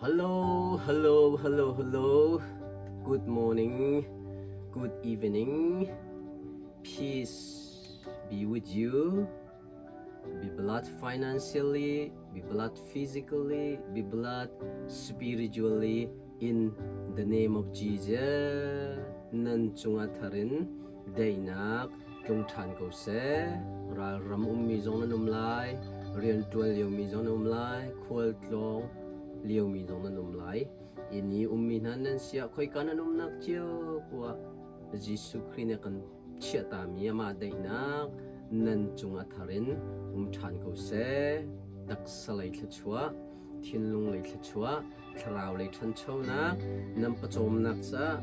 Hello, hello, hello, hello. Good morning, good evening. Peace be with you. Be blessed financially, be blessed physically, be blessed spiritually in the name of Jesus. Nan cungah tharin daihnak tlung ṭhan ko seh. Ralram ummi zong nan um lai, rianṭuan liomi zong nan um lai, khualtlawng liomi zong nan um lai. Inn i ummi hna nan si ah khoika nan umnak cio poah Jesuh Khrih nih a kan chiahtami amah daihnak nan cungah thar in um ṭhan ko seh. Taksa lei thluachuah, thinlung lei thluachuah, thlarau lei ṭhanchonak, nan pawcawmnak caah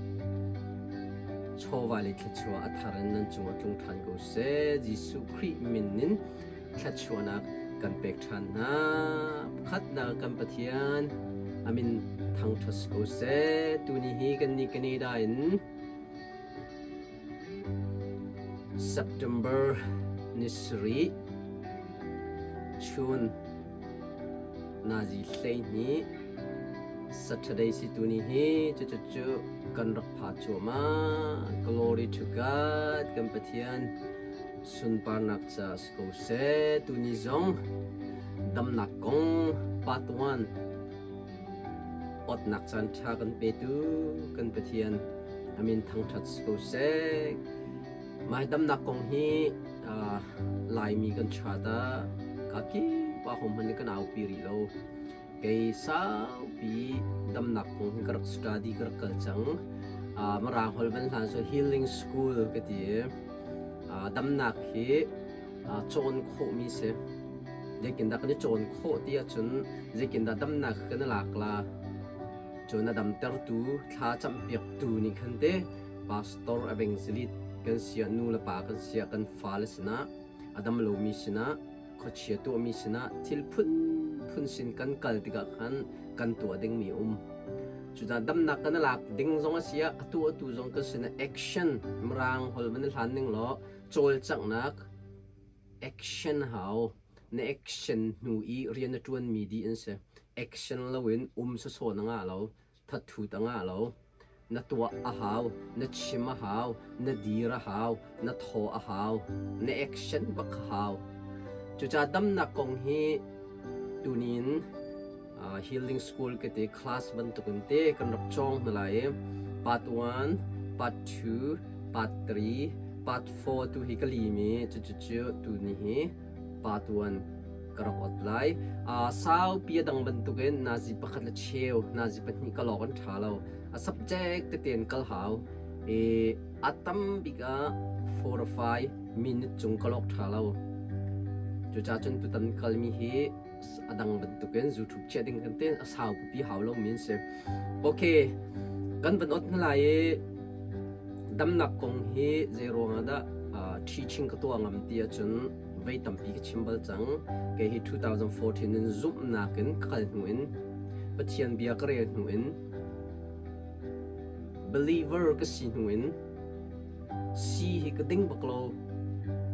chawva lei thluachuah a thar in nan cungah tlung ṭhan ko seh. Jesuh Khrih min in thluachuahnak kan pek ṭhan hna. Pakhatnak kan Pathian a min thangṭhat si ko seh. Tuni hi kannih Canada in September ni sarih chun nazi 12 Saturday si tuni hi cucu kan rak pha cuahmah. Glory to God kan Pathian sunparnak ca si ko seh. Tuni zong damnak kong part 1 Awtnak caan ṭha kan petu kan Pathian a min thangṭhat si ko seh. Mah damnak kong hi Laimi kan chat ah kakip ah hohmanh nih kan aupi rih lo. Kei saupi damnak kong hi ka rak study ka rak kal cang. Mirang holh van hlan so healing school ka ti i damnak hi cawn khawhmi si. Zeitindah kan i cawn khawh ti ahcun zeitindah damnak kan i lak la? Cun a damtertu thla campiaktu nih khan te pastor evangelist kan siah nu le pa kan siah kan fale sinah a dam lomi sinah khuachia tuahmi sinah thil phunphun sin kan kal tikah khan kan tuah dingmi um. Cucaah damnak kan i lak ding zong a si ah a tuahtu zong kan sinah action mirang holh van i hlan ning law cawlcanghnak Action hau. Na action hnu i rian na ṭuanmi dih an si. Action loin um sawsawh na ngah lo. Thathut a ngah lo. Na tuah a hau. Na chim a hau. Na dir a hau. Na thaw a hau. Na action bak a hau. Cucaah damnak kong hi tunin healing school ka ti class bantukin te kan rak cawng hna lai i part 1, part 2, part 3, part 4 tu hi ka lim i cucucu tu ni hi part 1 ka rak ot lai. Saupi a dang bantukin nazi pakhat le cheu, nazi pahnih ka lawk an ṭha lo. A subject tete in kal hau. I a tam bik ah 4 or 5 minute cung ka lawk ṭha lo. Cucaah cun tutan kalmi hi a dang bantukin zu thup chiah ding kan te a sau pipi hau lo mi an si. Okay, kan van ot hna lai i damnak kong hi zei ruangah dah teaching ka tuah ngam ti ahcun vei tampi ka chim bal cang. Kei hi 2014 in zumhnak in ka kal hnu in Pathian bia ka rel hnu in believer ka si hnu in si hi ka ding bak lo.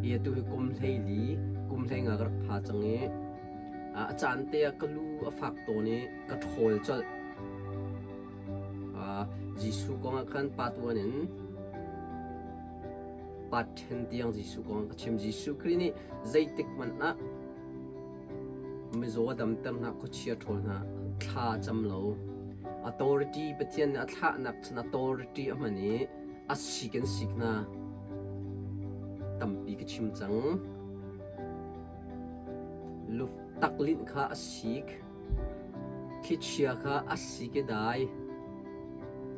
I atu hi kum 14, kum 15 ka rak pha cang i a caan te ah ka lu a fak tawn i ka ṭhawl colh. Jesuh kong ah khan part 1 in part 10 tiang Jesuh kong ka chim. Jesuh Khrih nih zeitik hmanh ah mizaw a damter hna, khuachia ṭhawl hna, thla a cam lo. Authority Pathian nih a thlahnak cun authority a hman i a sik in sik hna. Tampi ka chim cang. Luftaklinh kha a sik. Thlichia kha a sik i dai.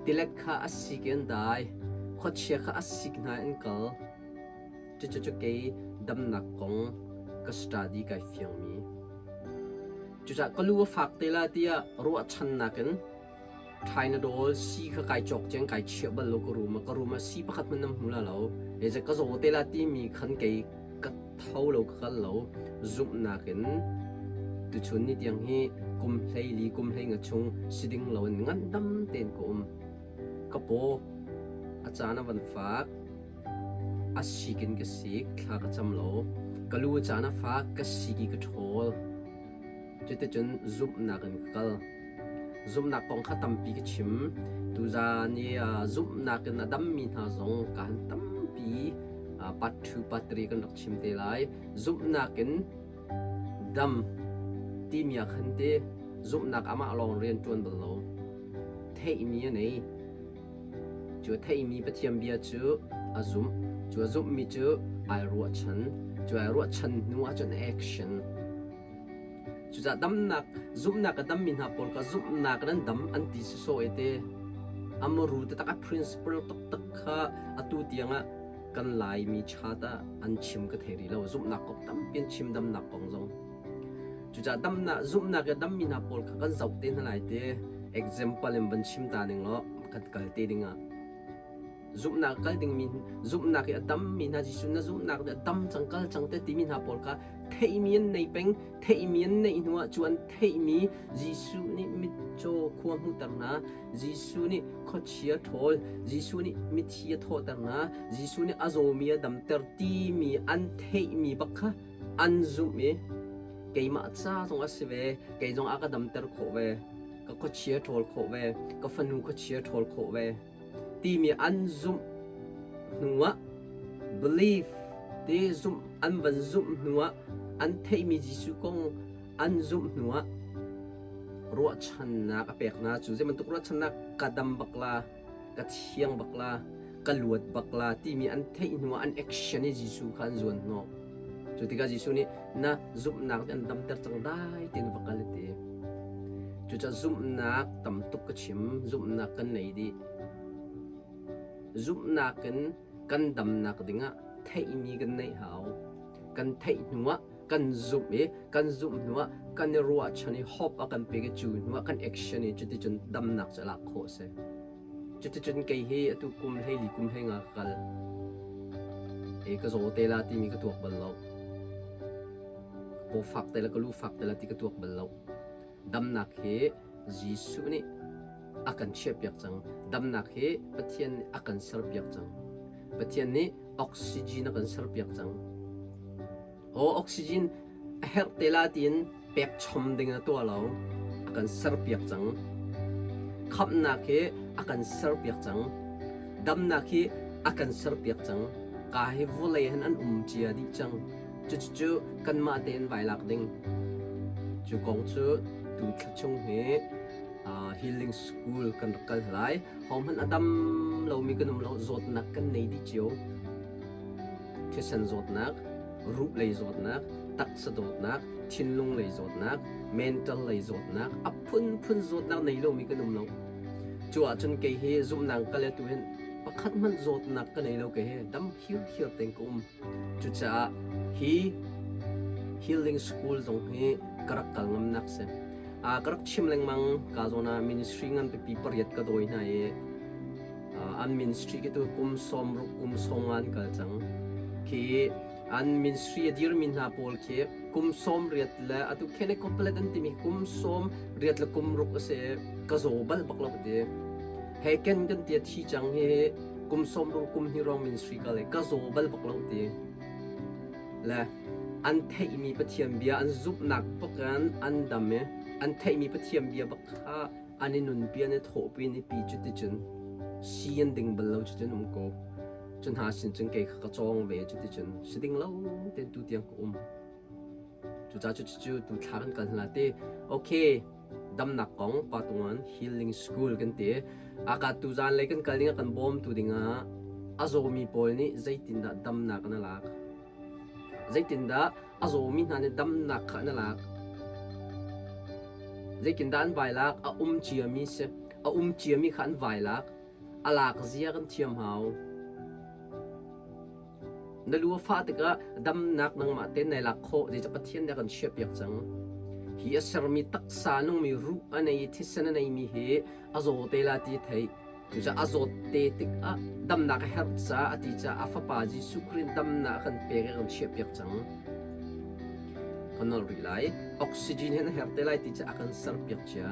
Tilet kha a sik i an dai. Khuachia kha a sik hna i an kal. Cucu kei damnak kong ka study kai fiangmi. Cucaah ka lu a fak te la tiah ruahchannak in Thainadawl sii kha kai cawk ciang kai chiah bal lo ka room ah ka room ah sii pakhat hmanh nan hmu la lo. Eze ka zaw te la timi khan kei ka tho lo ka kal lo zumhnak in tuchun ni tiang hi kum 14 kum 15 chung si ding lo in ngandam tein ka um. Ka paw a caan a van fak a sik in ka sik thla ka cam lo ka lu a caan a fak ka sik i ka ṭhawl. Cuticun zumhnak in ka kal. Zumhnak kong kha tampi ka chim. Tuzaan i zumhnak in a dammi hna zong kaan tampi part 2, part 3 kan rak chim te lai. Zumhnak in dam timi ah khan te zumhnak amah lawng rian ṭuan bal lo. Theihmi a nei. Cu a theihmi Pathian bia cu a zumh. Cu a zumhmi cu ai ruahchan. Cu ai ruahchan hnu ahcun action. Cucaah damnak, zumhnak a dammi hna pawl kha zumhnak in an dam an ti sawsawh i te a muru taktak a principle taktak kha atu tiangah kan Laimi chat ah an chim ka thei rih lo. Zumhnak kong tampi an chim damnak kong zong. Cucaah damnak, zumhnak i a dammi hna pawl kha kan zoh te hna lai te. Example in van chim ta ning law kan kal te dingah. Zumhnak kal dingmi zumhnak i a dammi hna Jesuh na zumhnak nih a dam cang kal cang te timi hna pawl kha theihmi an nei peng theihmi an neih hnuah cu an theihmi Jesuh nih mitcaw khua hmuhter hna Jesuh nih khuachia ṭhawl Jesuh nih mithi a thawhter hna Jesuh nih a zawmi a damter timi an theihmi bak kha an zumh i keimah ca zong a si ve kei zong a ka damter khawh ve ka khuachia ṭhawl khawh ve ka fanu khuachia ṭhawl khawh ve timi an zumh hnuah belief ti zumh an van zumh hnuah an theihmi Jesuh kong an zumh hnuah ruahchannak a pek hna cu zei bantuk ruahchannak ka dam bak la ka thiang bak la ka luat bak la timi an theih hnuah an action i Jesuh kha an zuan hnawh cu tikah Jesuh nih na zumhnak nih an damter cang dai tiin va kal ti. Cucaah zumhnak tam tuk ka chim, zumhnak kan nei dih. Zumhnak in kan damnak dingah theihmi kan neih hau. Kan theih hnuah kan zumh i kan zumh hnuah kan i ruahchan i hope a kan pek i cu hnuah kan action i cuticun damnak cu lak khawh a si. Cuticun kei hi atu kum 14 kum 15 ka kal. E ka zaw te la timi ka tuak bal lo. Paw fak te le ka lu fak te la ti ka tuak bal lo. Damnak hi Jesuh nih a kan chiahpiak cang. Damnak hi Pathian nih a kan serpiak cang. Pathian nih oxygen a kan serpiak cang. Aw oxygen a herh te la tiin pek chom ding a tuah lo. A kan serpiak cang. Khamhnak hi a kan serpiak cang. Damnak hi a kan serpiak cang. Ka hi vawlei han an um cia dih cang. Cucu kanmah tein vai lak ding. Cu kong cu tu thla chung hi healing school kan rak kal lai. Hohmanh a dam lomi kan um lo, zawtnak kan nei dih cio. Thisen zawtnak, ruh lei zawtnak, taksa dawtnak, thinlung lei zawtnak, mental lei zawtnak, a phunphun zawtnak nei lomi kan um lo. Cu ahcun kei hi zumhnak ka le tu hin pakhat hmanh zawtnak ka nei lo kei hi dam hirhiar tein ka um. Cucaah hi healing school zong hi ka rak kal ngamnak si. Ka rak chim lengmang ka zawn ah ministry ngan pipi pariat ka dawi hna i an ministry khi tu kum 60 kum 50 an kal cang. Khi an ministry a dirmi hna pawl khi kum 80 le atu Kenneth Copeland an timi kum 80 le kum ruk a si ka zaw bal bak lo ti. He ken kan tia thi cang hi kum 60 kum hi rong ministry ka le ka zaw bal bak lo ti. Le an theihmi Pathian bia an zumhnak bakin an dam i an theihmi Pathian bia bak kha an i nunpi an i thawhpi an i pi cuticun si an ding bal lo cuticun um ko. Cu hna sin cun kei kha ka cawng ve cuticun si ding lo tein tu tiang ka um. Cucaah cucu tu thla kan kal hna ti. Okay, damnak kong Patungan Healing School kan ti. Aka tu zan lei kan kal ding ah kan bawmtu dingah a zawmi pawl nih zeitindah damnak an lak? Zeitindah a zawmi hna nih damnak kha an lak? Zeitindah an vai lak? A um ciami si. A um ciami kha an vai lak. A lak zia kan thiam hau. Na lu a fah tikah damnak nangmah tein nai lak khawh zeicah Pathian nih a kan chiahpiak cang. Hi a sermi taksa nungmi ruh a nei i thisen a neimi hi a zaw te la ti theih. Cucaah a zawt te tikah damnak a herh caah a ti caah a fapa Jesuh Khrih damnak a kan pek i a kan chiahpiak cang. Kan nol rih lai. Oxygen hin a herh te lai ti caah a kan serpiak cia.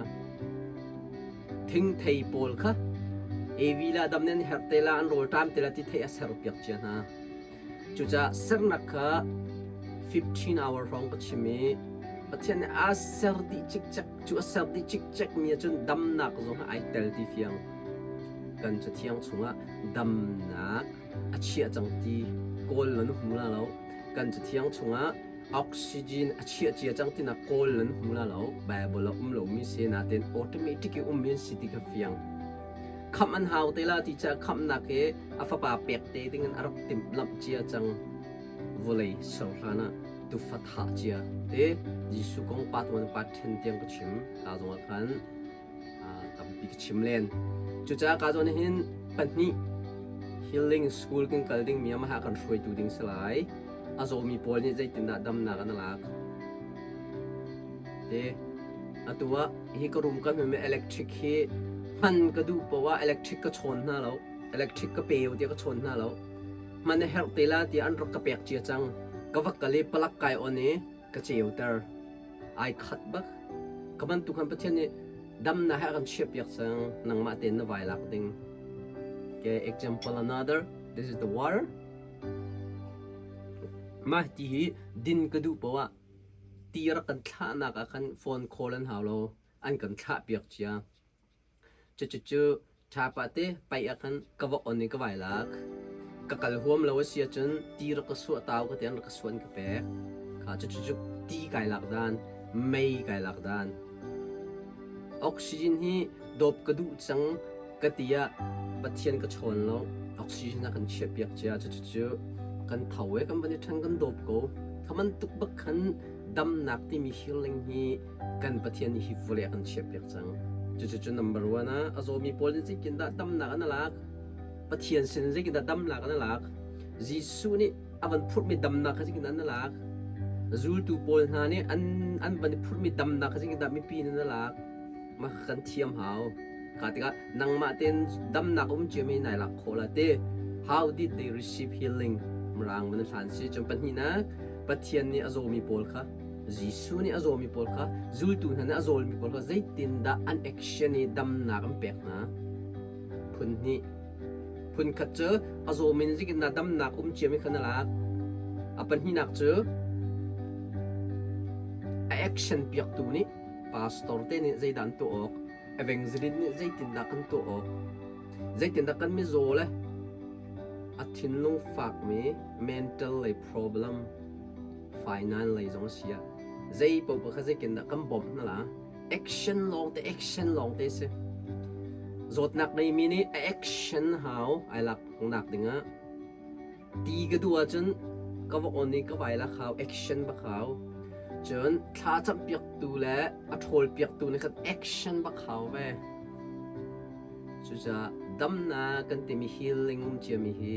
Thingthei pawl kha Evi le Adam nih an herh te la, an rawlṭam te la ti theih a serpiak cia hna. Cucaah sernak kha 15 hour hrawng ka chim i Pathian nih a ser dih cikcek. Cu a ser dih cikcek mi ahcun damnak zong ai tel ti fiang. Kan Cathiang chungah damnak a chiah cang ti kawl nan hmu la lo. Kan Cathiang chungah oxygen a chiah cia cang tinak kawl nan hmu la lo. Bible ah um lomi si natin automatic i ummi an si ti kha fiang. Khamh an hau te la ti caah khamhnak hi a fapa pek te dingin a rak timhlamh cia cang. Vawlei ser hlan ah tufa thah cia te Jesuh kong part 1 part 10 tiang ka chim. Ka zongah khan tampi ka chim len. Cucaah ka zawn hin pahnih healing school kan kal ding mi amaha kan hruaitu ding si lai. A zawmi pawl nih zeitindah damnak an lak. Te atu ah hi ka room ka hmemi electric hi hman ka duh poah electric ka chawn hna lo. Electric ka pe tiah ka chawn hna lo. Hman a herh te la tiah an rak ka pek cia cang. Ka va kal i palak kai on i ka ceuter. Ai khat bak. Ka bantuk han Pathian nih damnak he a kan chiahpiak cang. Nangmah tein na vai lak ding. Okay, example another. This is the water. Mah ti hi din ka duh poah ti rak kan thlahnak ah khan phone call an hau lo. An kan thlah piak cia. Cucucu ṭhapa te paih ah khan ka va on i ka vai lak. Ka kal huam lo a si ahcun ti rak ka suah tau ka ti an rak ka suah an ka pek. Kha cucucu ti kai lak dan, mei kai lak dan. Oxygen hi dawp ka duh cang ka ti ah Pathian ka chawn lo. Oxygen a kan chiahpiak cia. Cucucu kan tho i kan van i ṭhen kan dawp ko. Kha bantuk bak khan damnak timi healing hi kan Pathian nih hi vawlei a kan chiahpiak cang. Cucu number one ah a zawmi pawl nih zeitindah damnak an lak? Pathian sin zeitindah damnak an lak? Jesuh nih a van phurhmi damnak kha zeitindah an lak? Zultu pawl hna nih an an van i phurhmi damnak kha zeitindah mipi nih an lak? Mah kan thiam hau. Kha tikah nangmah tein damnak um ciami nai lak khawh la te. How did they receive healing? Mirang man hlan si. Cun pahnihnak Pathian nih a zawmi pawl kha Jesuh nih a zawmi pawl kha zultu hna nih a zawlmi pawl kha zeitindah an action i damnak an pek hna? Phun hnih. Phun khat cu a zawmi nih zeitindah damnak um ciami kha na lak. A pahnihnak cu a action piaktu nih pastor te nih zeidah an tuah awk, evangelist nih zeitindah kan tuah awk, zeitindah kan mizaw le a thinlung fakmi mental lei problem finance lei zong a si ah zei paoh kha zeitindah kan bawmh hna la action lawng te action lawng te si zawtnak ngeimi nih a action hau ai lak nak dingah ti ka duh ahcun ka va on i ka vai lak hau action bak hau cun thla camh piaktu le a ṭhawl piaktu nih khan action bak hau ve Cucaah damnak kan timi healing um ciami hi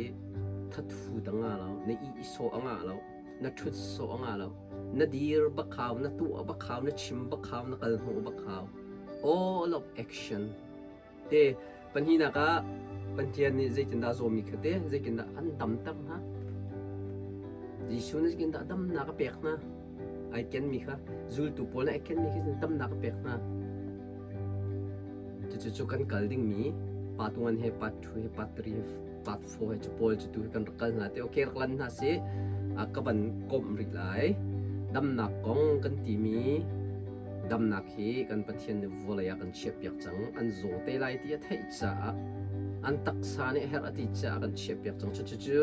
thathu ta nga lo, na ih sawh a ngah lo, na ṭhut sawh a ngah lo, na dir bak hau, na tuah bak hau, na chim bak hau, na kal hnawh bak hau. All of action. Te pahnihnak ah Pathian nih zeitindah zawmi kha te zeitindah an damter hna. Jesuh nih zeitindah damnak a pek hna. Ai kenmi kha zultu pawl nih ai kenmi kha damnak a pek hna. Cucu kan kal dingmi part 1 he part 2 he part 3 he part 4 he cu pawl cu tu hi kan rak kal hna te okay rak lan hna si ka van komh rih lai damnak kong kan timi damnak hi kan Pathian nih vawlei ah kan chiahpiak cang an zaw te lai ti a theih caah an taksa nih herh a ti caah kan chiahpiak cang cucu cu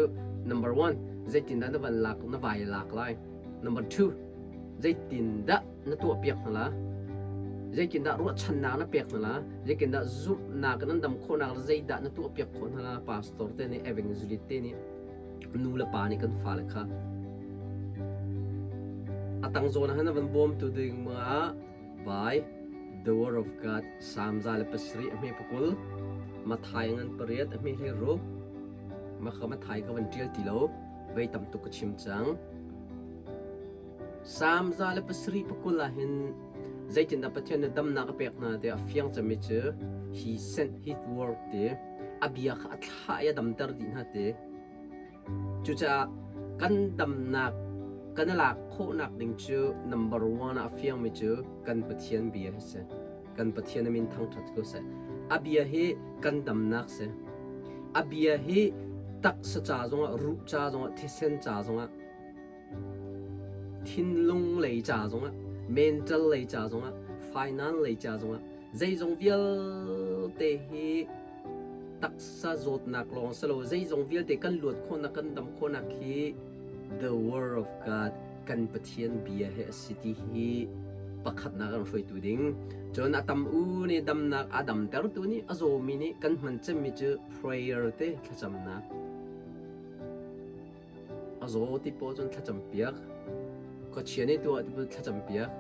number 1 zeitindah na van lak na vai lak lai number 2 zeitindah na tuahpiak hna la? Zeitindah ruahchannak na pek hna la? Zeitindah zumhnak in an dam khawhnak le zeidah na tuahpiak khawh hna la? Pastor te nih, evangelist te nih, nu le pa nih kan fale kha a tang zawn ah hin a van bawmtu ding ah by the word of God Psalm 107 a hme pakul Mathai ngan pariat a hme hlei ruk maka Mathai ka van ṭial ti lo vei tam tuk ka chim cang Salm 107 ah hin zeitindah Pathian nih damnak a pek hna tiah a fiang cemmi cu he sent his word ti a bia kha a thlah i a damter dih hna ti. Cucaah kan damnak kan i lak khawhnak ding cu number one ah a fiangmi cu kan Pathian bia hi si. Kan Pathian a min thangṭhat ko seh. A bia hi kan damnak si. A bia hi taksa ca zongah, ruh ca zongah, thisen ca zongah thinlung lei ca zongah Mental lei ca zongah, finance lei ca zongah, zeizong vialte hi taksa zawtnak lawng si lo, zeizong vialte kan luat khawhnak, kan dam khawhnak hi the word of God kan Pathian bia he a si ti hi pakhatnak kan hruaitu ding. Cun a tam u nih damnak a damtertu nih a zawmi nih kan hman cemmi cu prayer te thlacamnak. A zaw ti pawl cun thlacam piak. Khuachia nih tuah ti pawl thlacam piak.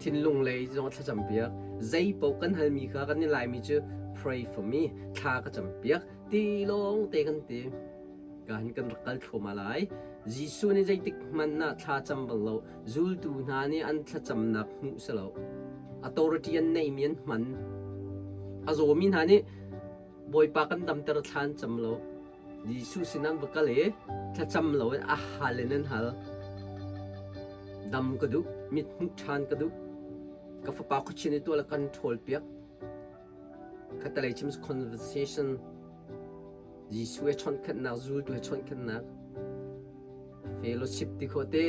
Thinlung lei zong thlacam piak. Zei paoh kan halmi kha kan i laimi cu pray for me, thla ka cam piak ti lawng te kan ti. Ka hin kan rak kal thluahmah lai. Jesuh nih zeitik hmanh ah thla cam bal lo. Zultu hna nih an thlacamnak hmuh si lo. Authority an neihmi an hman. A zawmi hna nih Bawipa kan damter thla an cam lo. Jesuh sin an va kal i thlacam loin a hal in an hal. Dam ka duh, mit hmuh ṭhan ka duh. Ka fapa khuachin i tuah le kan ṭhawl piak. Khatalei chim conversation Jesuh he chawnkhanhnak, zultu he chawnkhanhnak, fellowship ti khawh te,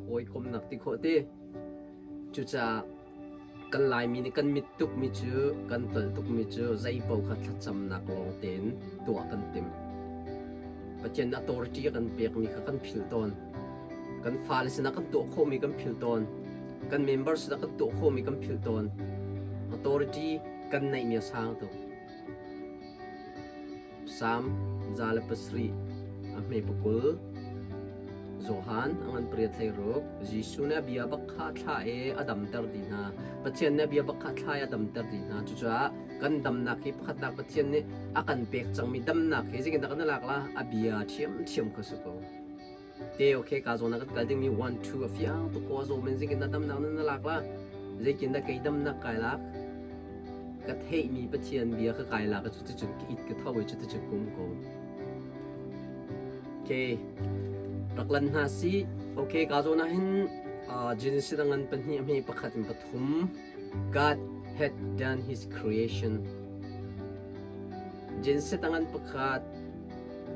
hawikomnak ti khawh te. Cucaah kan Laimi nih kan mit tukmi cu, kan tolh tukmi cu zeipaoh kha thlacamnak lawng tein tuah kan timh. Pathian authority a kan pekmi kha kan philh tawn. Kan fale sinah kan tuah khawhmi kan philh tawn. Kan member sinah kan tuah khawhmi kan philh tawn. Authority kan neihmi a sang tuk. Psalm 107 a hme pakul Johan a ngan pariat hlei ruk Jesuh nih a bia bak kha thlah i a damter dih hna. Pathian nih a bia bak kha thlah i a damter dih hna. Cucaah kan damnak hi pakhatnak Pathian nih a kan pek cangmi damnak hi zeitindah kan i lak la? A bia ṭhiamṭhiam kha si ko. Te okay ka zawn ah kan kal dingmi 1 2 a fiang tuk ko a zaw men zeitindah damnak nan na lak la? Zeitindah kei damnak kai lak? Ka theihmi Pathian bia ka kai lak cu cuticun ka it ka tho i cuticun kum ko. Okay, rak lan hna si. Okay, ka zawn ah hin Genesis ngan pahnih hme pakhat in pathum God had done his creation. Genesis ngan pakhat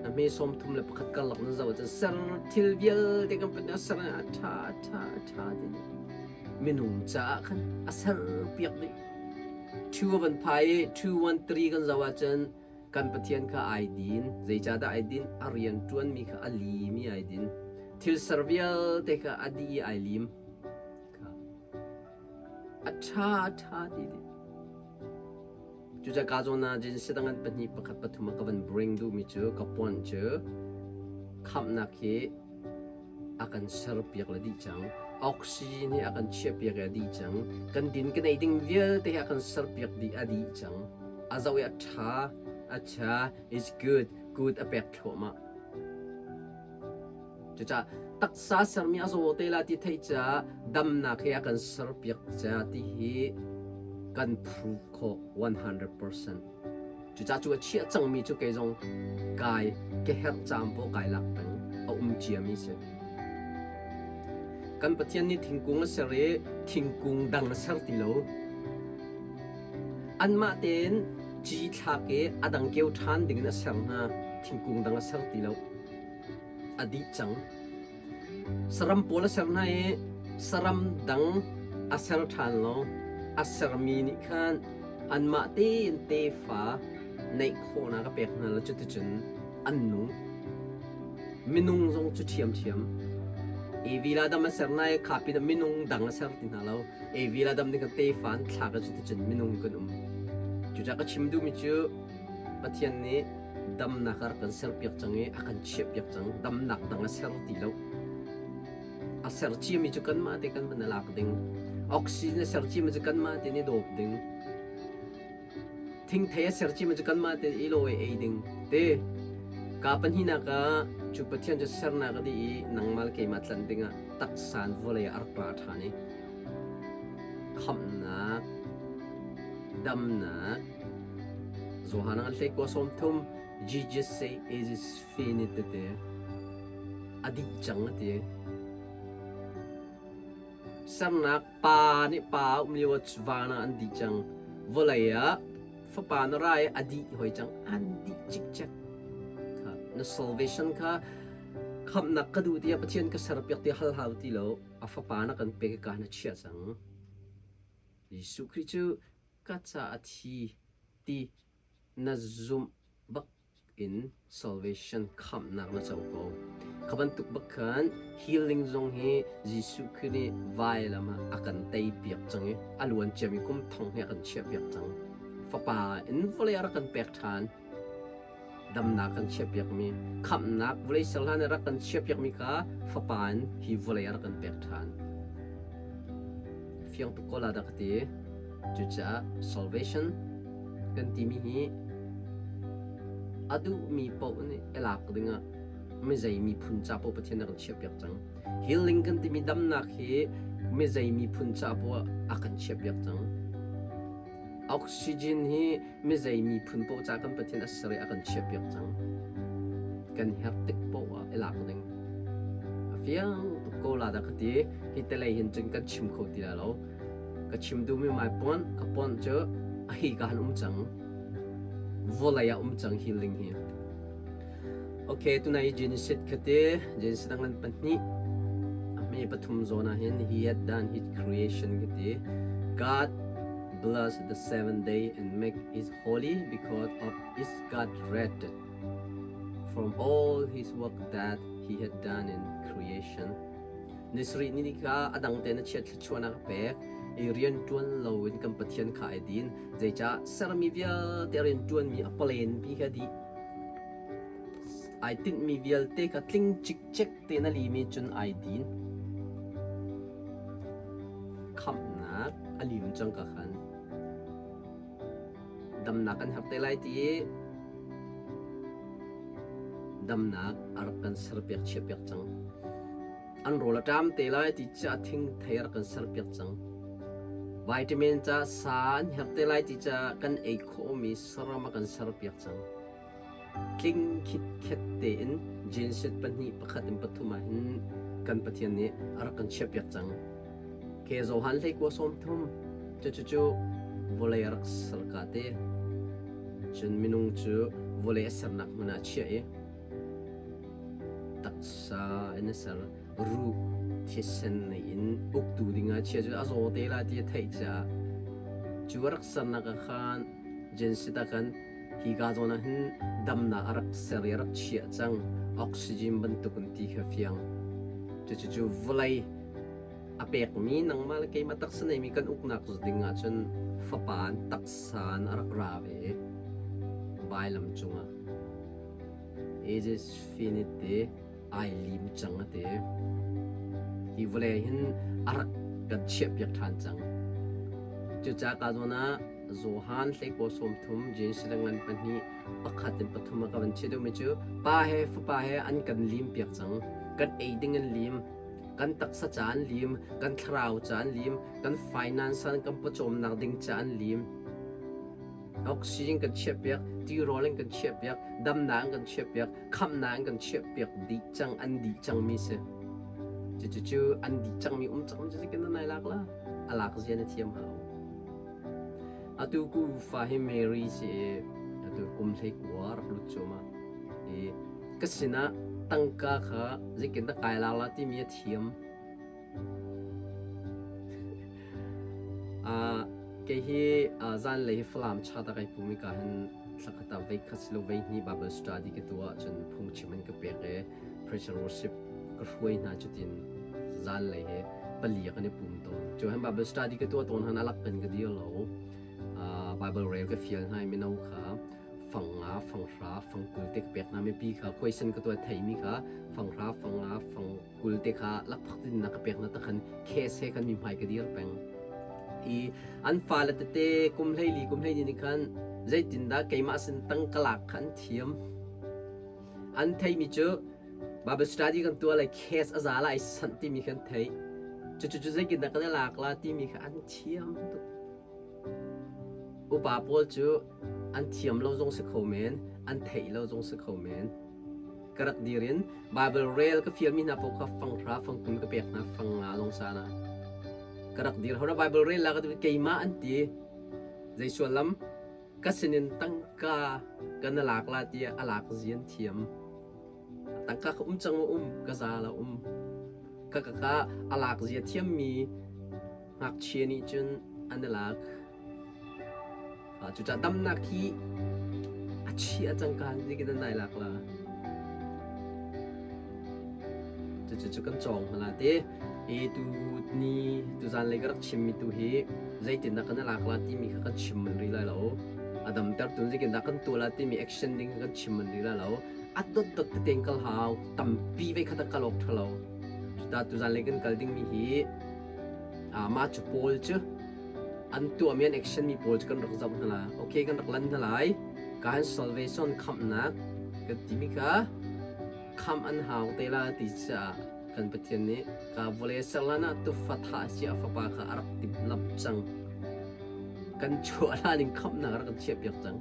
a hme sawm thum le pakhat karlak na zoh ahcun ser thil vialte kan put ser a ṭha a ṭha a ṭha ti minung caah khan a ser piak dih. Two van phai i 213 kan zoh ahcun kan Pathian kha ai din. Zeicahdah ai din? A rian ṭuanmi kha a limi ai din. Thil ser vialte kha a dih i ai lim. A ṭha a ṭha ti dih. Cucaah ka zawn ah Genesis dang an pahnih pakhat pathum ah ka van bring duhmi cu ka point cu khamhnak hi a kan serpiak le dih cang. Oxygen hi a kan chiahpiak i a dih cang. Kan din kan ei ding vialte hi a kan serpiak dih a dih cang. A zoh i a ṭha, a ṭha, is good, good a pek thluahmah. Cucaah taksa sermi a zaw te la ti theih caah damnak hi a kan serpiak ca ti hi kan prove khawh 100%. Cucaah cu a chiah cangmi cu kei zong kai ka herh caan paoh kai lak peng a um ciami si. Kan Pathian nih thingkung a ser i thingkung dang a ser ti lo. Anmah tein ci thlak i a dang keu ṭhan dingin a ser hna. Thingkung dang a ser ti lo. A dih cang. Saram pawl a ser hna i saram dang a ser ṭhan lo. A sermi nih khan anmah tein tefa neih khawhnak a pek hna lo cuticun an nung. Minung zong cu ṭhiamṭhiam. Evi le Adam a ser hna i kha pinah minung dang a ser ti hna lo. Evi le Adam nih khan tefa an thlak i cuticun minung kan um. Cucaah ka chim duhmi cu Pathian nih damnak a rak kan serpiak cang i a kan chiahpiak cang. Damnak dang a ser ti lo. A ser ciami cu kanmah te kan van i lak ding. Oxygen a ser ciami cu kanmah te nih dawp ding. Thingthei a ser ciami cu kanmah te i lawi ei ding. Te ka pahnihnak ah cu Pathian cu sernak a dih i nangmah le keimah tlanh dingah taksa in vawlei ah a rak ra ṭhan i khamhnak, damnak, Johan an hlei kua sawm thum Jesus say it is finished tete a dih cang a ti. Sernak pa nih pa um lio ah van ah an dih cang. Vawlei ah fapa na ra i a dih hoi cang. An dih cikcek. Kha na salvation kha. Khamhnak ka duh tiah Pathian ka serpiak ti hal hau ti lo, a fapa na kan pek i ka na chiah cang. Jesuh Khrih cu ka ca a thi ti na zumh bak in salvation khamhnak na co ko. Kha bantuk bak khan healing zong hi Jesuh Khrih nih vailam ah a kan tei piak cang i a luan ciami kum thong hi a kan chiah piak cang. Fapa in vawlei a rak kan pek ṭhan. Damnak kan chiah piakmi, khamhnak vawlei ser hlan i rak kan chiah piakmi kha Fapa in hi vawlei a rak kan pek ṭhan. Fiang tuk ko la dah ka ti. Cucaah salvation kan timi hi a duhmi paoh nih i lak dingah mizei miphun ca paoh Pathian a kan chiahpiak cang. Healing kan timi damnak hi mizei miphun ca paoh a kan chiahpiak cang. Oxygen hi mizei miphun paoh ca kan Pathian a ser i a kan chiahpiak cang. Kan herh tik paoh ah i lak ding. A fiang tuk ko la dah ka ti. Hi telei hin cun kan chim kho ti lai lo. Ka chim duhmi mai pon ka pon cu a hi ka han um cang. Vawlei ah um cang healing hi. Okay, tunai Genesis khate Genesis dang pahnih a hme pathum zawn ah hin he had done his creation kati. God blessed the seventh day and make it holy because of its God rested from all his work that he had done in creation. Ni sarih ni kha a dang tein a chiat thluachuahnak a pek i rian ṭuan loin kan Pathian kha ai din. Zeicah sermi vialte rian ṭuanmi a palen pi kha dih. Ai tinhmi vialte kha tling cikcek tein a limi cun ai din. Khamhnak a lim cang ka khan. Damnak kan har te lai ti i damnak a rak kan serpiak chiahpiak cang. An rawl a ṭam te lai ti ca thingthei a rak kan serpiak cang. Vitamin ca sa an herh te lai ti ca kan ei khawhmi saram a kan serpiak cang. Tling khitkhet tein Genesis pahnih pakhat in pathum ah hin kan Pathian nih a rak kan chiahpiak cang. Ke Johan hleikua 30 cucu vawlei a rak ser ka te. Cun minung cu vawlei a sernak hmun ah chiah i taksa in a ser ruh thisen nei in uktu dingah chia cu a zaw te la ti a theih caah cu a rak sernak ah khan Genesis ah khan hi ka zawn ah hin damnak a rak ser i a rak chiah cang oxygen bantuk in ti kha fiang cucu vawlei a pekmi nangmah le keimah taksa neimi kan uknak ding ah cun fapa an taksa in a rak ra ve vailam cungah it is finite te ai lim cang a ti hi vawlei hin a rak kan chiahpiak ṭhan cang cucaah ka zawn ah Johan hleikaw 30 Jesuh ngan pahnih pakhat in pathum a ka van chiah deuhmi cu pa he fapa he an kan lim piak cang kan ei ding an lim kan taksa ca an lim kan thlarau ca an lim kan finance an kan pawcawmnak ding ca an lim oxygen kan chiahpiak tirawl in kan chiahpiak damnak in kan chiahpiak khamhnak in kan chiahpiak dih cang an dih cangmi si cucu an dih cangmi um cang cu kan nai lak la a lak zia na thiam hau atu ku fa hi Mary si atu kum hlei kua rak lut cu ma i ka sinah tangka kha zeikin dah kai lak la timi a thiam Kei hi zanlei hi Falam chat ah kai pum i ka hin thlakhat ah veikhat silo veihnih Bible study ka tuah ahcun phungchim an ka pek i praise and worship ka hruai hna cutin zanlei hi pali ah kan i pum tawn. Cu hin Bible study ka tuah tawn han alak kan ka dir lo. Bible rel ka fial hna i mino kha fang nga, fang hra, fang 20 te ka pek hna mipi kha question ka tuah theimi kha fang hra, fang nga, fang 20 te kha lakphak tin na ka pek na ta khan case he khan mi hmai ka dir peng i an fale tete kum 14 kum 12 ni khan zeitindah keimah sin tang ka lak kha an thiam an theimi cu Bible study kan tuah lai case a za lai sanh timi khan thei cu cu cu zeitindah kan i lak la timi kha an thiam tuk upa pawl cu an thiam lo zong si kho men an theih lo zong si kho men Ka rak dir in Baibal rel ka fialmi hna paoh kha fang hra fang 20 ka pek hna fang nga lawng sa na. Ka rak dir hora Baibal rel la ka ti keimah an ti. Zei suallam ka sinin tangka ka na lak la tiah a lak zian thiam. Tangka ka um cang um ka za la um. Ka ka ka a lak zia thiammi ngakchia nih cun an i lak. Cucaah damnak hi a chia cangka in an nai lak la. Cucu kan cawng hna la te. I tu ni tuzan lei ka rak chimmi tu hi zeitindah kan i lak la timi kha kan chim manh rih lai lo. A damter tu zeitindah kan tuah la timi action ding kha kan chim manh rih lai lo. A dotdot tete in kal hau. Tampi ve kha ta kal awk ṭha lo. Cuta tuzan lei kan kal dingmi hi mah cu pawl cu an tuahmi an action mi pawl cu kan rak zoh hna la. Okay, kan rak lan hna lai. Ka han salvation khamhnak kan timi kha khamh an hau te la ti caah kan Pathian nih ka vawlei serlan ah tufa thah si a fapa kha a rak timhlamh cang. Kan chuah hlan in khamhnak a rak kan chiahpiak cang.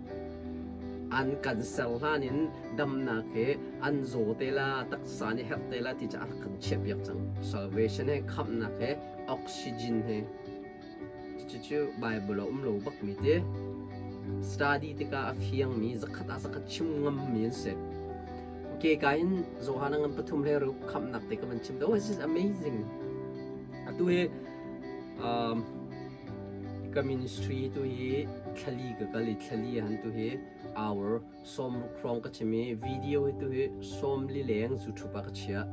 An kan ser hlan in damnak he an zaw te la, taksa nih herh te la ti caah a rak kan chiahpiak cang. Salvation he khamhnak he oxygen he cucu Bible a um lo bakmi ti study tikah a fiangmi zakhat ah zakhat chim ngammi an si. Okay, ka in Johan ngan pathum le ruk khamnak te ka van chim. Oh, this is amazing. Atu hi um, ka ministry tu hi thlali ka kal i thlali han tu hi hour som ruk hrawng ka chim i video hi tu hi som li leng YouTube ah ka chia.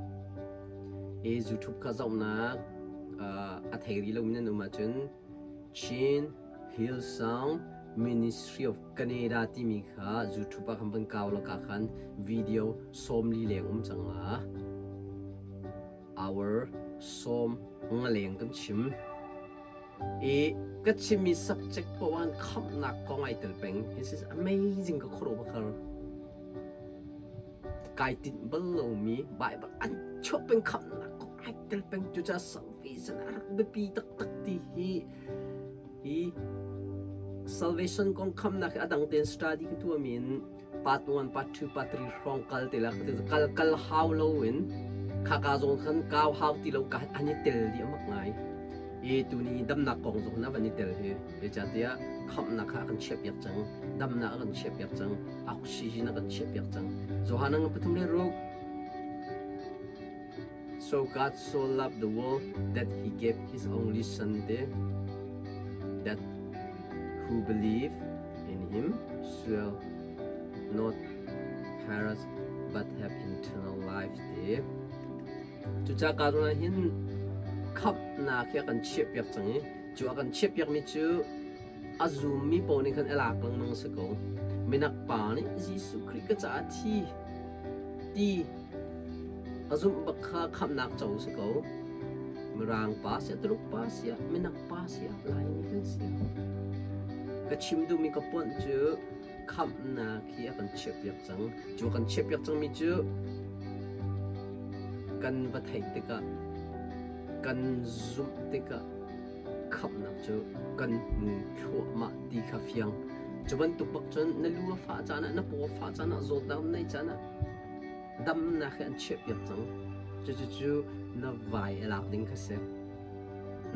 I YouTube kha zohnak a thei ri lo min an um ahcun Chin Hillsong Ministry of Canada timi kha YouTube ah khan van kau la ka khan video 40 leng um cang la. Hour 50 leng kan chim. I ka chimmi subject poah an khamhnak kong ai tel peng. This is amazing ka khuaruah bakar. Kai tinh bal lomi Bible an chuah peng khamhnak kong ai tel peng. Cucaah salvation a rak biapi taktak ti hi hi salvation kong khamnak hi a dang tein study ka tuahmi in part 1, part 2, part 3 hrawng kal te la kal kal hau lo in khaka zong khan kau hau ti lo ka an i tel di amak ngai i tuni damnak kong zong na van i tel hi zeicahtiah khamhnak kha a kan chiahpiak cang damnak a kan chiahpiak cang oxygen a kan chiahpiak cang Johan ang pathum le ruk So God so loved the world that he gave his only son te that who believe in him shall not perish but have eternal life te Cucaah kaa ruang ah hin khamhnak hi a kan chiahpiak cang i cu a kan chiahpiakmi cu a zummi paoh nih khan a lak lengmang a si ko. Minak pa nih Jesuh Khrih ka caah thi ti a zumh bak kha khamhnak co a si ko. Mirang pa siah, Tuluk pa siah, minak pa siah, Laimi kan si. Ka chim duhmi ka ponh cu khamhnak hi a kan chiahpiak cang. Cu a kan chiahpiak cangmi cu kan va theih tikah, kan zumh tikah khamhnak cu kan hmu thluahmah ti kha fiang. Cu bantuk bak cun na lu a fah caan ah, na paw a fah caan ah, zawtnak na neih caan ah damnak hi an chiahpiak cang. Cucu na vai a lak ding kha si.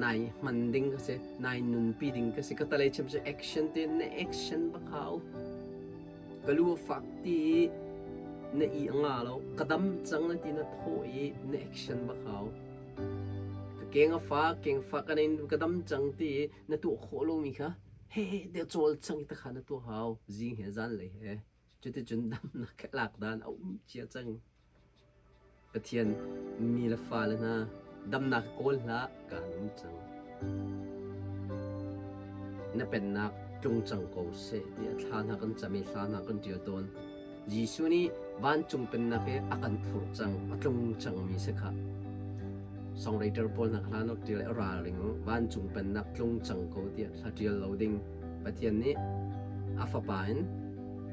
Nai hman ding kha si. Nai nunpi ding kha si. Ka talei chim cu action te na action bak hau. Ka lu a fak ti i na i a nga lo. Ka dam cang na ti na thawh i na action bak hau. Ka keng a fak, keng fak ka nei ka dam cang ti i na tuah khawh lomi kha he te cawl cang i takha na tuah hau. Zing he zanlei he. Cuticun damnak lak dan a um cia cang. Pathian mi le fale hna damnak kawl hlah kaan um cang. Na pennak tlung cang ko seh tiah thla hna kan cam i hla hna kan ṭial tawn. Jesuh nih vancung pennak hi a kan phurh cang, a tlung cangmi si khah. Songwriter pawl hna hla nak ṭial i ralring u, vancung pennak tlung cang ko tiah hla ṭial lo ding. Pathian nih a Fapa in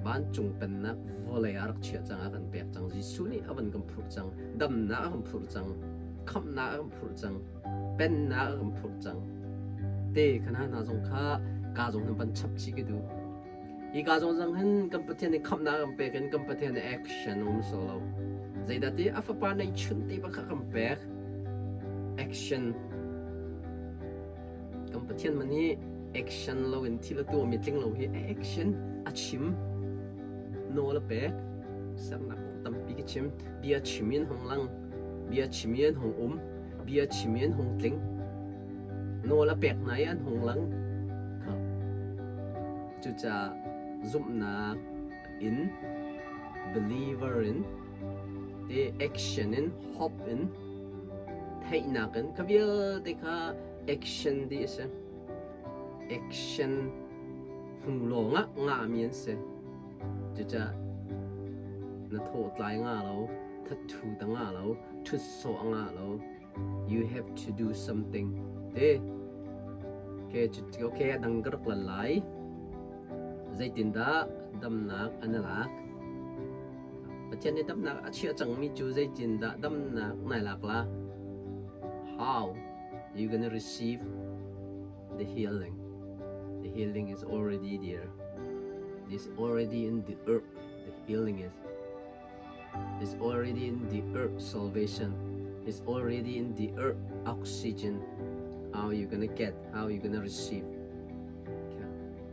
vancung pennak vawlei ah rak chiah cang, a kan pek cang. Jesuh nih a van kan phurh cang. Damnak a kan phurh cang. Khamhnak a kan phurh cang. Pennak a kan phurh cang. Te kha hna zong kha ka zong hin van chap chih ka duh. Hi ka zong zang hin kan Pathian nih khamhnak a kan pek in kan Pathian nih action um so lo. Zeidah ti a fapa neihchun te bak kha kan pek. Action Kan Pathian man hi action lo in thil a tuahmi tling lo hi a action a chim nawl a pek sernak kong tampi ka chim? Bia chim in hung lang. Bia chim in hung um. Bia chim in hung tling. Nawl a pek hna i an hung lang. Kha. Cucaah zumhnak in believer in te action in hope in theihnak in kha vialte kha action ti a si. Action hnu lawngah ngahmi an si. Cucaah na thawhtlai nga lo, thathu ta nga lo, ṭhut sawh a nga lo. You have to do something. Te. Okay, okay, a dang ka rak lan lai. Zeitindah damnak an i lak? Pathian nih damnak a chiah cangmi cu zeitindah damnak nai lak la? How you gonna receive the healing? The healing is already there. It's already in the earth. The healing is. It's already in the earth salvation. It's already in the earth oxygen. How you gonna get? How you gonna receive?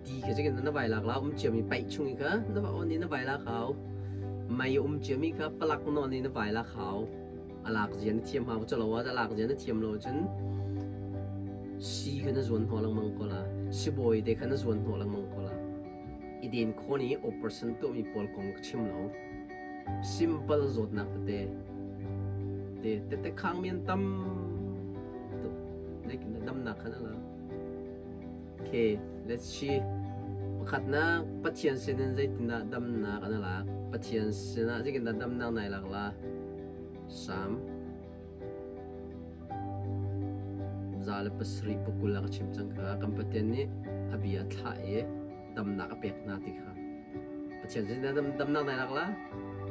Ti kha chikin na vai lak la um ciami paih chung i kha na va on i na vai lak hau. Mei um ciami kha palak nawn i na vai lak hau. A lak zia na thiam hau chalo a lak zia na thiam lo cun si kha na zuan hnawh lengmang ko la. Sibawi te kha na zuan hnawh lengmang ko la. I den khawn i operation tuahmi pawl kong ka chim lo. Simple zawtnak tete te tete khang mi an tam tuk. Zeitin damnak kha na la. Okay, let's see. Pakhatnak, Pathian sinin zeitindah damnak an lak? Pathian sinah zeitindah damnak nai lak la? Salm 107 pakul a ka chim cang kha. Kan Pathian nih a bia thlah i damnak a pek hna ti kha. Pathian sinah damnak nai lak la?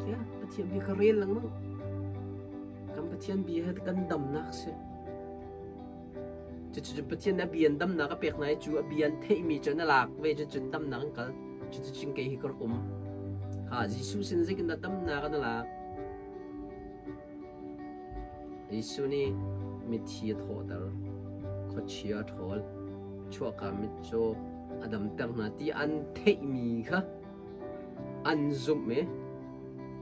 Kia, Pathian bia kha rel lengmang. Kan Pathian bia hi kan damnak si. Cucu Pathian nih a bia in damnak a pek hna i cu a bia an theihmi cu an i lak ve cucun damnak an kal. Cuticun kei hi ka rak um. Ha, Jesuh sin zeitindah damnak an i lak? Jesuh nih mithi a thawhter, khuachia a ṭhawl, chuahka mitcaw a damter hna ti an theihmi kha An zumh i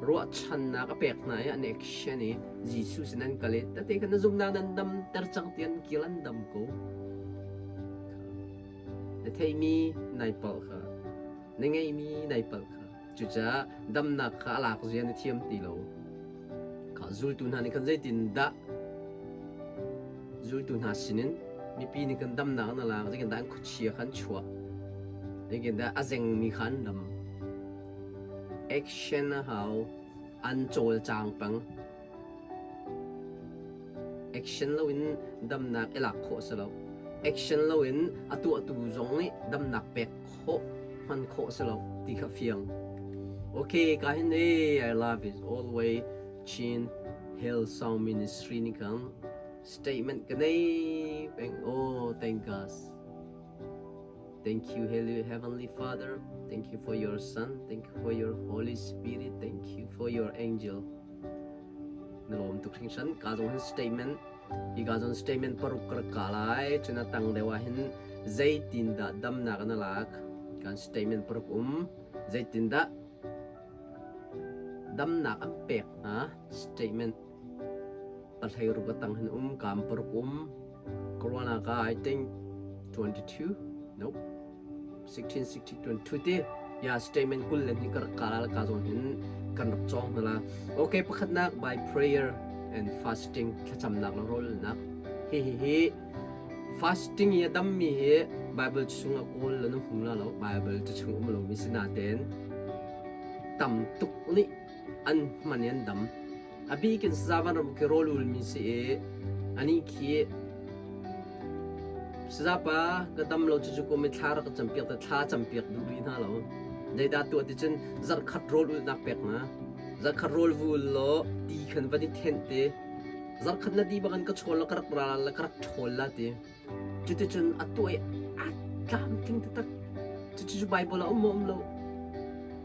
ruahchannak a pek hna i an action i Jesuh sin an kal i tete kha na zumhnak nan damter cang ti an kil an dam ko. Na theihmi nai palh kha, na ngeihmi nai palh kha. Cucaah damnak kha a lak zia na thiam ti lo. Kha zultu hna nih khan zeitindah zultu hna sinin mipi nih kan damnak an lak, zeitindah an khuachia kha an chuah, zeitindah a zengmi kha an dam. Action a hau, an cawlcang peng. Action loin damnak i lak khawh a si lo. Action loin a tuahtu zong nih damnak pek khawh, hman khawh a si lo ti kha fiang. Okay, ka hin e, I love it all the way Chin Hill Sound Ministry nih khan statement ka nei peng. Oh, thank God. Thank you, Heavenly Father. Thank you for your Son. Thank you for your Holy Spirit. Thank you for your angel. Na lawm tuk hringhran. Ka zong hin statement hi ka zong statement paruk ka rak ka lai. Cun a tang deuh ah hin zeitindah damnak na lak? Kan statement paruk um. Zeitindah damnak an pek hna? Statement pahlei ruk a tang hin um. Kam paruk um. Corona ka I think 22 nope 16 16 22 ti ya statement kul le ni ka rak kala ka zong hin kan rak cawng hna la okay pakhatnak by prayer and fasting thlacamnak le rawlnak hi hi hi fasting i a dammi hi Bible chung a kawl la na hmu la lo Bible cu chung um lo mi si natein tam tuk nih an hman i an dam A bik in sazavan ram khi rawl ulmi si i anih khi sazapa ka dam lo cucu kum i thla rak ka campiak te thla campiak duh rih hna lo. Zeidah tuah ti cun zarhkhat rawl ulnak pek hna. Zarhkhat rawl vul law ti khan van i thenh te. Zarhkhat na di bangin ka chawl la ka rak ra la ka rak ṭhawl la ti. Cuticun a tuah i a tlamtling taktak. Cucu Baibal ah um maw um lo?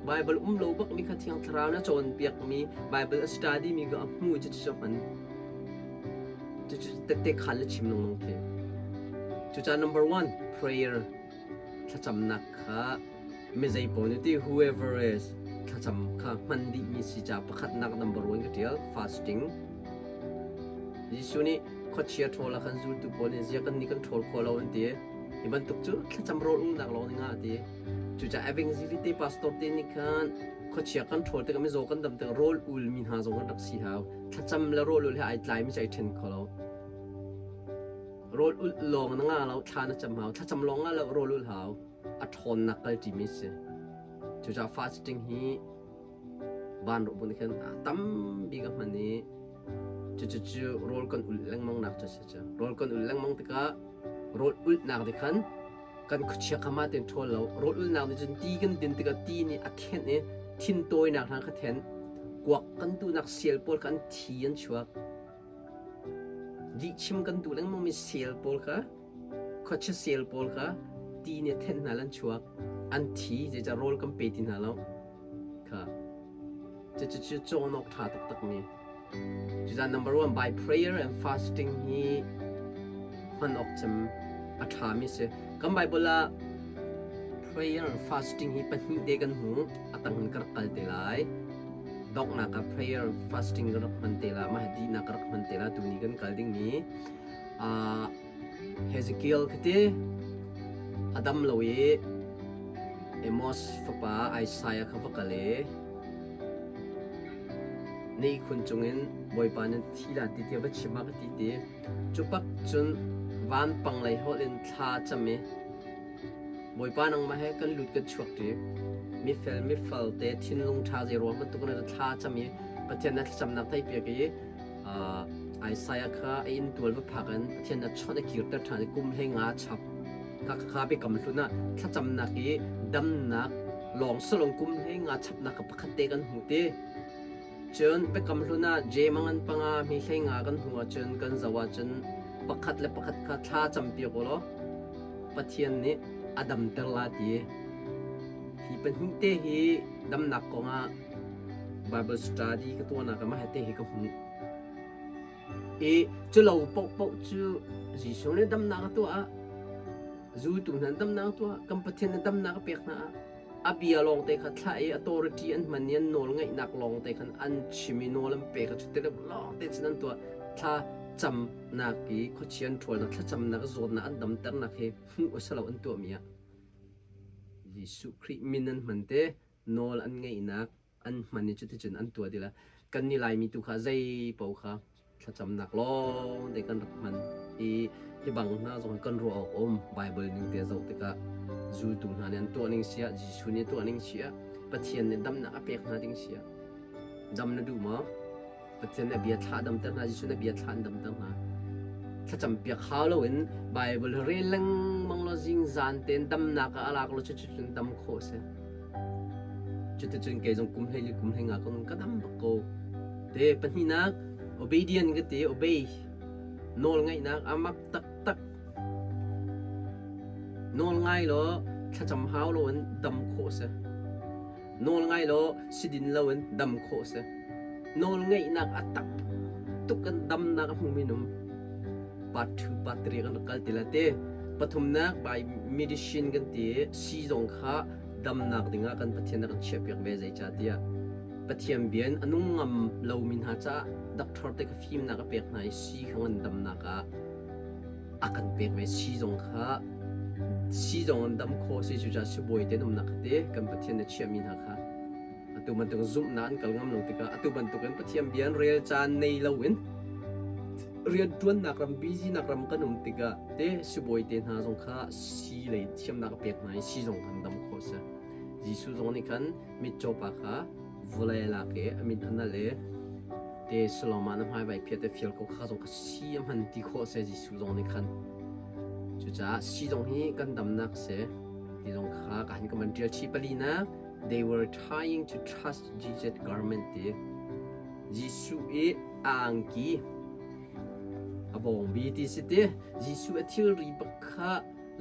Baibal um lo bakmi kha Thiang Thlarau na cawnpiakmi Baibal a study mi kha a hmu cucu a hman. Cucu tette khan le chim lengmang khi. Cucaah number one, prayer thlacamnak kha mi zei paoh nih ti whoever is. Thlacam kha hman dihmi si ca pakhatnak number one ka ṭial fasting. Jesuh nih khuachia ṭhawl ah khan zultu pawl nih zia kan nih kan ṭhawl khawh lo an ti. Hi bantuk cu thlacam rawl umnak lawng ning ah a ti. Cucaah evangelist pastor te nih khan khuachia kan ṭhawl tikah mizaw kan dam tikah rawl ulmi hna zong kan rak si hau. Thlacam le rawl ul he ai tlaimi cu ai ṭhen kho lo. Rawl ulh lawng na ngah lo, thla na cam hau. Thlacam lawng ngah lo, rawl ulh hau. A ṭhawnnak kal ṭimi si. Cucaah fasting hi vanrawh bu nih khan tambi ka hman i cucu rawl kan ulh lengmang nak cu a si cu. Rawl kan ulh lengmang tikah rawl ulhnak nih khan kan khuachia kha mah tein ṭhawl lo. Rawl ulhnak nih cun ti kan din tikah ti nih a thenh i thintawinak hna kha thenh. Kuak kan duhnak sial pawl kha an thi an chuak. Lihchim kan duh lengmangmi sel pawl kha khuachia sel pawl kha ti nih a thenh hna le an chuak. An thi zeicah rawl kan pe ti hna lo. Kha cucu cawn awk ṭha taktakmi. Cucaah number one by prayer and fasting hi hman awk cem a ṭhami si. Kan Bible ah prayer and fasting hi pahnih te kan hmu. A tang in ka rak kal te lai. Donghnak ah prayer and fasting ka rak hman te la. Mah dihnak ka rak hman te la. Tuni kan kal dingmi Hezekiel khi ti a dam lo i Amos fapa Isaiah kha va kal i na ihkhun cungin Bawipa nan thi la ti tiah va chim ah ka ti ti. Cu pak cun vanpang lei holh in thla cam i Bawipa nangmah he kan lut kan chuak ṭi. Mifel mifal te thinlung ṭha zei ruang bantuk in thla cam i Pathian na thlacamnak theihpiak i Isaiah kha a inntual va phak in Pathian a chawnh a kirter ṭhan i kum 15 chap. Kha kha biakam hlun ah thlacamnak i damnak lawng salong kum 15 chapnak kha pakhat te kan hmu ti. Cun biakam hlun ah Jeim an panga mi 15 kan hmu ahcun kan zoh ahcun pakhat le pakhat kha thla campiak u law Pathian nih a damter la ti. Hi pahnih te hi damnak kongah Bible study ka tuahnak ah mah te hi ka hmuh. I culo paohpaoh cu Jesuh nih damnak a tuah ah, zultu hna damnak a tuah, kan Pathian nih damnak a pek hna ah, a bia lawngte kha thlah i authority an hman i an nawl ngeihnak lawngte khan an chim i nawl an pek i cuti lawngte cun an tuah. Thla camnak i khuachia an ṭhawlnak, thlacamnak zawtnak an damternak hi hmuh a si lo an tuahmi ah. Jesuh Khrih min an hman te, nawl an ngeihnak an hman i cuticun an tuah ti la. Kan nih Laimi tu kha zei paoh kha thlacamnak lawng te kan rak hman i hi bang hna zong kan ruah awk um Bible ning te zoh tikah zultu hna nih an tuah ning siah Jesuh nih tuah ning siah Pathian nih damnak a pek hna ding siah dam na duh maw Pathian nih bia thla damter hna Jesuh nih bia thla an damter hna thlacam piak hau loin Bible rel lengmang law zingzan tein damnak ah a lak lo cuticun dam khawh si cuticun kei zong kum 14 kum 15 ka ka dam bak ko te pahnihnak obedient ka ti obey nawl ngaihnak amak taktak nawl ngai law thlacam hau loin dam khawh si Nawl ngai law sidin loin dam khawh a si. Nawl ngeihnak a tak tuk in damnak a hmumi num part 2 part 3 kan rak kal ti la te. Pathumnak by medicine kan ti sii zong kha damnak dingah kan Pathian a kan chiahpiak ve zeicahtiah Pathian bia in a nung ngam lomi hna caah doctor te kha fimnak a pek hna i sii kha ngan damnak ah a kan pek ve sii zong kha sii zong an dam khawh si cucaah sibawi te an umnak kha te kan Pathian na chiahmi hna kha atu bantuk zumhnak an kal ngam lo tikah atu bantukin Pathian bia an rel caan nei loin rianṭuannak ram busy nak ram kan um tikah te sibawi te hna zong kha sii lei thiamnak a pek hna i sii zong kan dam khawh si Jesuh zong nih khan mitcaw pa kha vawlei a lak i a mit a nal i te Solomon na hmai vai phiat i fial ko kha zong kha si a hman ti khawh se Jesuh zong nih khan cucaah si zong hi kan damnak si ti zong kha ka han ka man ṭial chih palinak they were trying to trust Jesus garment ti Jesuh i a angki a bawngbi ti si ti Jesuh a thilri bak kha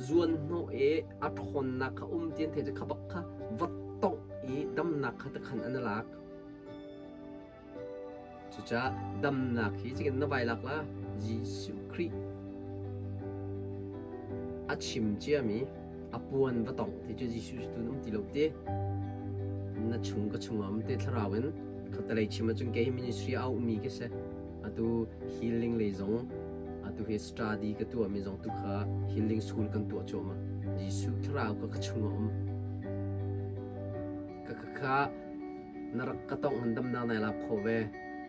zuan hnawh i a ṭhawnnak kha um ti an theih cu kha bak kha va tongh i damnak kha takhan an lak. Cucaah damnak hi cikin na vai lak la Jesuh Khrih a chim ciami a puan va tongh ti cu Jesuh cu tun um ti lo ti. Na chung ka chungah um te thlarau in khatalei chim ahcun kei hi ministry a ummi ka si. Atu healing lei zong atu hi study ka tuahmi zong tu kha healing school kan tuah cuahmah. Jesuh thlarau ka ka chungah um. Ka ka kha na rak ka tongh in damnak nai lak kho ve.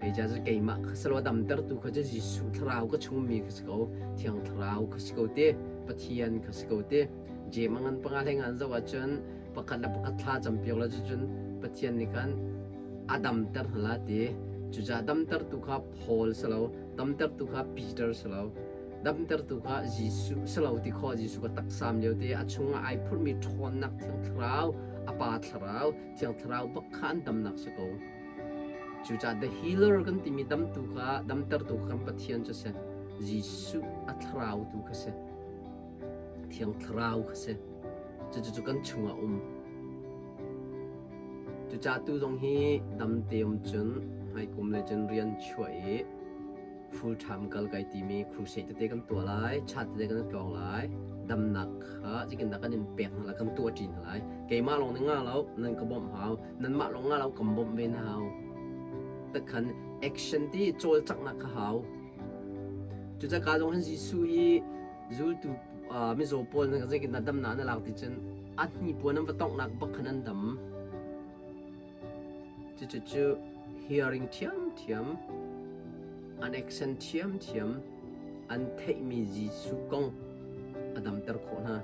Hei ca cu keimah kha salo damtertu kha cu Jesuh thlarau ka chungmi ka si ko. Thiang thlarau ka si ko te. Pathian ka si ko te. Jem a ngan panga hlei ngan zoh ahcun pakhat le pakhat thla campiak lo cucun Pathian nih khan a damter hna la ti. Cucaah damtertu kha Paul si lo, damtertu kha Peter si lo, damtertu kha Jesuh si lo ti khawh Jesuh ka taksam lio te a chungah ai phurhmi ṭhawnnak Thiang Thlarau, a Pa Thlarau, Thiang Thlarau bak kha an damnak si ko. Cucaah the healer kan timi damtu kha damtertu kha kan Pathian cu si. Jesuh a thlarau tu kha si. Thiang Thlarau kha si. Cucu kan chungah um. Cucaah tu zong hi damte um cun hmaikum le cun rian chuah i full time kal kai timi crusade tete kan tuah lai, chat tete kan tlawng lai, damnak kha zeitindah kan in pek hna lai, kan tuah ṭi hna lai. Keimah lawng nih nga lo, nan ka bawmh hau, nanmah lawng nga lo, kan bawmh ve na hau. Takhan action ti cawlcanghnak kha hau. Cucaah ka zong hin Jesuh hi zultu mizaw pawl na zeitindah damnak na lak ti cun a hnipuan an va tonghnak bak khan an dam. Cucu cu hearing ṭhiamṭhiam, an action ṭhiamṭhiam, an theihmi Jesuh kong a damter khawh hna,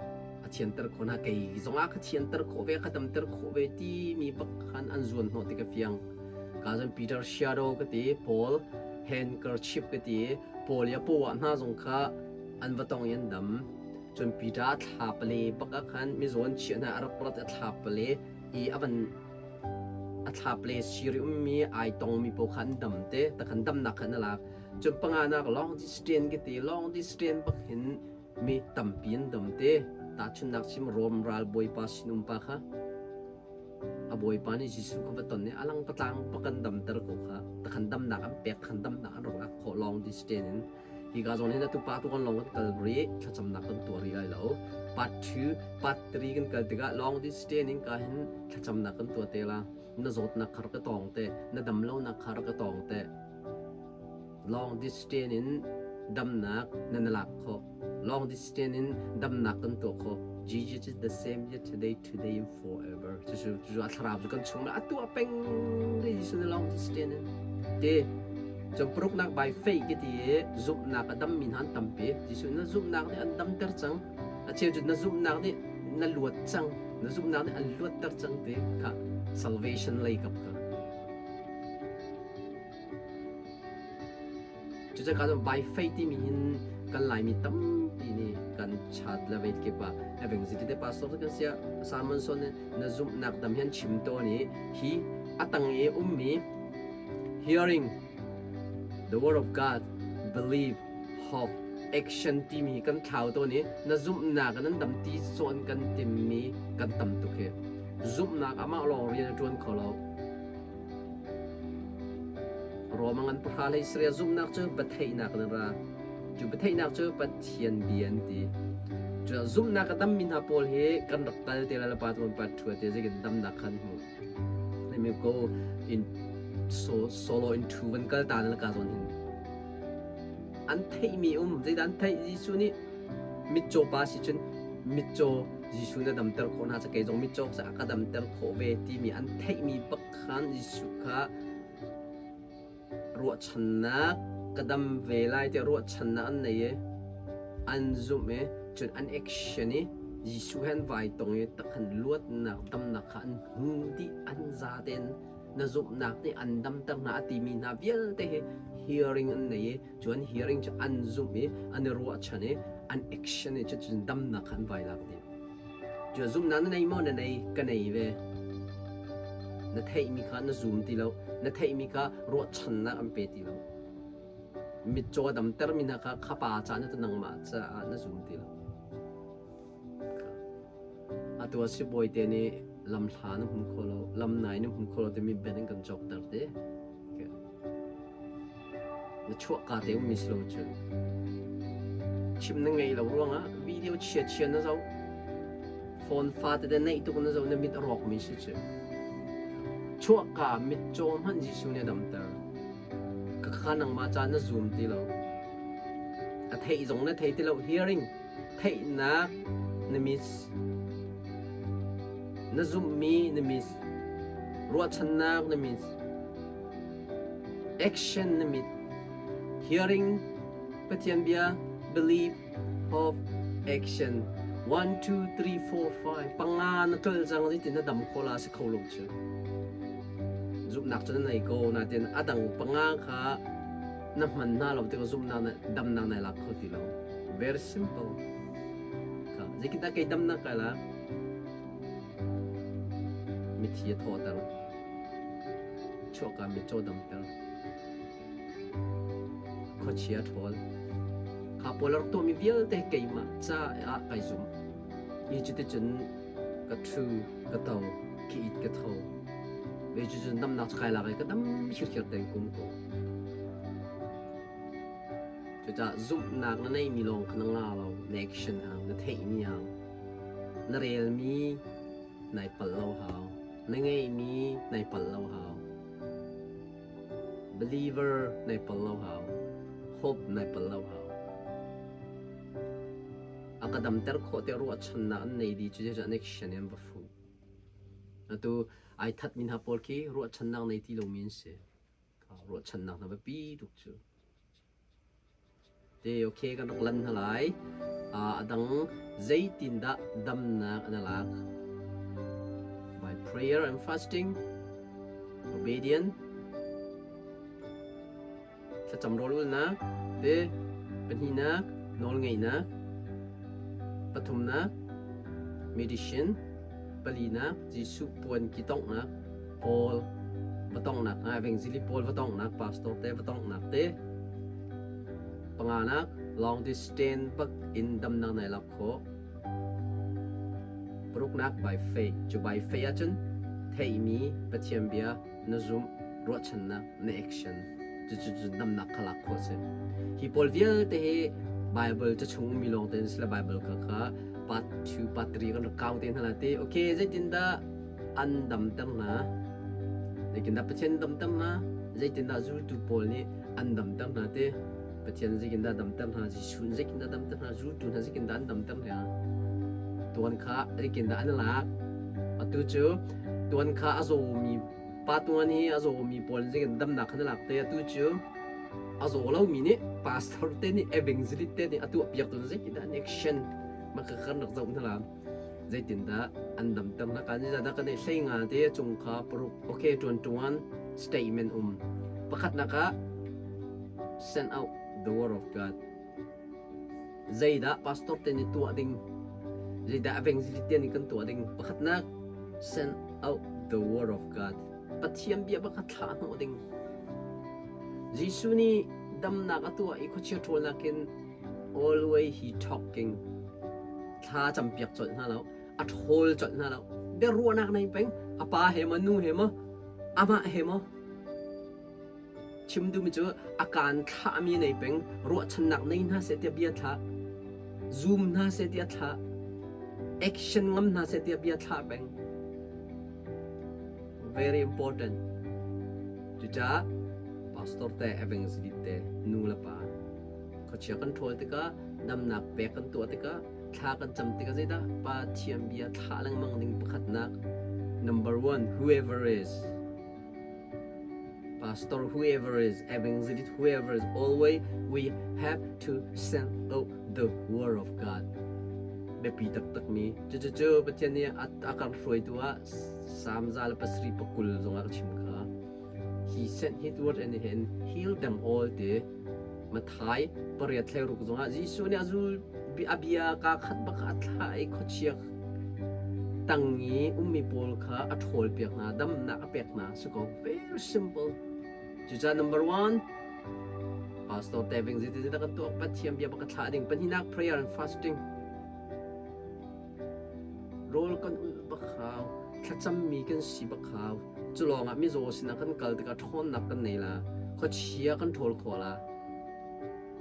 a thianter khawh hna. Kei zongah ka thianter khawh ve, ka damter khawh ve timi bak khan an zuan hnawh ti ka fiang. Ka zon Peter Shadow ka ti, Paul handkerchief ka ti, Paul i a paw ah hna zong kha an va tong i an dam. Cun Peter a thla pale bak ah khan mizaw an chiah hna a rak rat a thla pale i a van a thla pale sir i ummi ai tongmi paoh kha an dam te takhan damnak khan a lak. Cun panganak long distance ka ti long distance bak hin mi tampi an dam te. Tahchunhnak chim Rom ral bawipa sinum pa kha A bawipa nih Jesuh kha va ton i a lang patlang pakan damter ko kha takhan damnak an pek takhan damnak an rak lak khawh long distance in hi ka zawn hin atu pa tu kan long kan kal ri thlacamnak kan tuah rih lai lo part 2 part 3 kan kal tikah long distance in ka hin thlacamnak kan tuah te la na zawtnak khar ka tawng te na dam lonak khar ka tawng te long distance in damnak na na lak khawh long distance in damnak kan tuah khawh Jesus is the same yesterday today and forever cucu cucu a thlarau cu kan chung a tuah peng Jesuh na long distance in te cun paruknak by faith ke ti i zumhnak a dammi hna an tampi Jesuh na zumhnak nih an damter cang a cheu cu na zumhnak nih na luat cang na zumhnak nih an luatter cang te kha salvation lei kap kha Cucaah cun by faith timi hin kan Laimi tampi nih kan chat le veit kip ah evangelist te pastor te kan sia sermon son na zumhnak dam hian chim tawn i hi a tang i ummi hearing the word of God believe hope action timi kan thlau tawn i na zumhnak nan dam ti cawn kan timmi kan tam tuk hi zumhnak amah lawng rian a ṭuan kho lo Rom a ngan pahra hlei sarih zumhnak cu biatheihnak in a ra. Cu biatheihnak cu Pathian bia an ti. Cu zumhnak a dammi hna pawl hi kan rak kal te lai le pa tuan pa ṭhua te zeikin damnak khan hmu. Let me go in so solo in thu van kal ta na ka zawn hin. An theihmi um zeidah an theih Jesuh nih mitcaw pa si cun mitcaw Jesuh na damter khawh hna kei zong mitcaw a ka damter khawh ve timi an theihmi bak khan Jesuh kha ruahchannak ka dam ve lai tiah ruahchannak an nei i an zumh i cun an action i Jesuh he an vai tong i takhan luatnak damnak kha an hmu dih an za tein na zumhnak nih an damter hna a timi hna vialte hi hearing an nei i cu an hearing cu an zumh i an i ruahchan i an action i cucun damnak kha an vai lak dih. Cu zumhnak na nei maw na nei ka nei ve. Na theihmi kha na zum ti lo. Na theihmi kha ruahchannak an pe ti lo. Mitcaw damtermi hna kha khapa ca na nangmah caah na zum ti lo. Atu ah sibawi te nih lamhla na hmu kho lo, lamnai na hmu kho lo timi ben in kan cawkter te. Na chuahka te ummi si lo cun. Chim na ngei lo ruangah video chia chia na zoh. Phone fa tete neih tuk na zoh na mit a rawkmi si cu. Chuahka mitcaw hmanh Jesuh nih a damter. Ka kha nangmah ca na zum ti lo. A theih zong na thei ti lo. Hearing, theihnak na miss. Na zumhmi na miss. Ruahchannak na miss. Action na mit. Hearing, Pathian bia, believe, hope, action. 1, 2, 3, 4, 5. Panga na tlol cang zeitin na dam kho la si kho lo cu. Zumhnak cu na nei ko nain a dang panga kha na hman hna lo tikah zumhnak na damnak nai lak kho ti lo. Very simple. Kha zeitindah kei damnak kai lak? Mithi a thawhter. Chuahka mitcaw damter. Khuachia ṭhawl. Kha pawl a rak tuahmi vialte keimah caah kai zum. Hi cuticun ka ṭhu, ka to, ka it, ka tho. Ve cucun damnak cu kai lak i ka dam khirkhiar tein kum ko. Cucaah zumhnak na neimi lawng kha na nga lo, na action hau, na theihmi hau, na relmi nai palh lo hau, na ngeihmi nai palh lo hau. Believer nai pal lo hau. Hope nai pal lo hau. A ka damter khawh te ruahchannak an nei di cu cu an action in va fu. Atu ai that mi hna pawl khi ruahchannak nei ti lomi an si. Ruahchannak hna biapi tuk cu. Te okay kan rak lan hna lai. A dang zeitindah damnak an lak? By prayer and fasting, obedient, thlacam rawl ulnak, te pahnihnak, nawlngeihnak, pathumnak, medicine, palinak, Jesuh puan ki tonghnak, Paul va tonghnak hna, evangelist Paul va tonghnak, pastor te va tonghnak te, panganak, long distance bak in damnak nai lak khawh. Paruknak by faith. Cu by faith ahcun theihmi Pathian bia na zumh, ruahchannak, na action cucu damnak kha lak khawh si. Hi pawl vialte hi Bible ca chung ummi lawng te sila Bible kha kha part 2, part 3 kan rak kau te hna la te. Okay, zeitindah an damter hna? Zeitindah Pathian damter hna? Zeitindah zultu pawl nih an damter hna te? Pathian zeitindah damter hna? Jesuh zeitindah damter hna? Zultu hna zeitindah an damter hna? Tuan kha zeitindah an lak? Atu cu tuan kha a zawmi pa tuan hi a zawmi pawl zeitin damnak kha na lak te atu cu a zaw lomi nih pastor te nih evangelist te nih a tuah piak tu zeitindah an action maka kan rak zoh hna la zeitindah an damter na kan zeidah kan hlei nga te cung kha paruk okay tuan tuan statement um pakhatnak ah send out the word of God Zeidah pastor te nih tuah ding? Zeidah evangelist te nih kan tuah ding? Pakhatnak, send out the word of God. Pathian bia bak kha thlah hnawh ding. Jesuh nih damnak a tuah i khuachia ṭhawlnak in always he talking. Thla campiak colh hna lo. A ṭhawl colh hna lo. Biaruahnak nei peng. A pa he maw, nu he maw, amah he maw, Chim duhmi cu a kaan thlahmi nei peng, ruahchannak nei hna seh tiah bia thlah, zum hna seh tiah thlah, action ngam hna seh tiah bia thlah peng. Very important. Cucaah pastor te, evangelist te, nu le pa, khuachia kan ṭhawl tikah, damnak pek kan tuah tikah, thla kan cam tikah zeidah Pathian bia thlah lengmang ding pakhatnak number one whoever is Pastor, whoever is, evangelist, whoever is, always we have to send out the word of God. Biapi taktakmi cucu Pathian nih a kan hruaitu ah Psalm 120 zongah ka chim kha. He sent his word and he healed them all ti Mathai 8:6 zongah Jesuh nih a zul a bia ka khat bak a thlah i khuachia tang i ummi pawl kha a ṭhawl piak hna, damnak a pek hna. Si ko. Very simple. Cucaah number one, Pastor Teving zeitin kan tuah Pathian bia bak a thlah ding. Pahnihnak prayer and fasting. Rawl kan ulh bak hau. Thlacammi kan si bak hau. Cu lawngah mizaw sinah kan kal tikah ṭhawnnak kan nei la. Khuachia kan ṭhawl khawh la.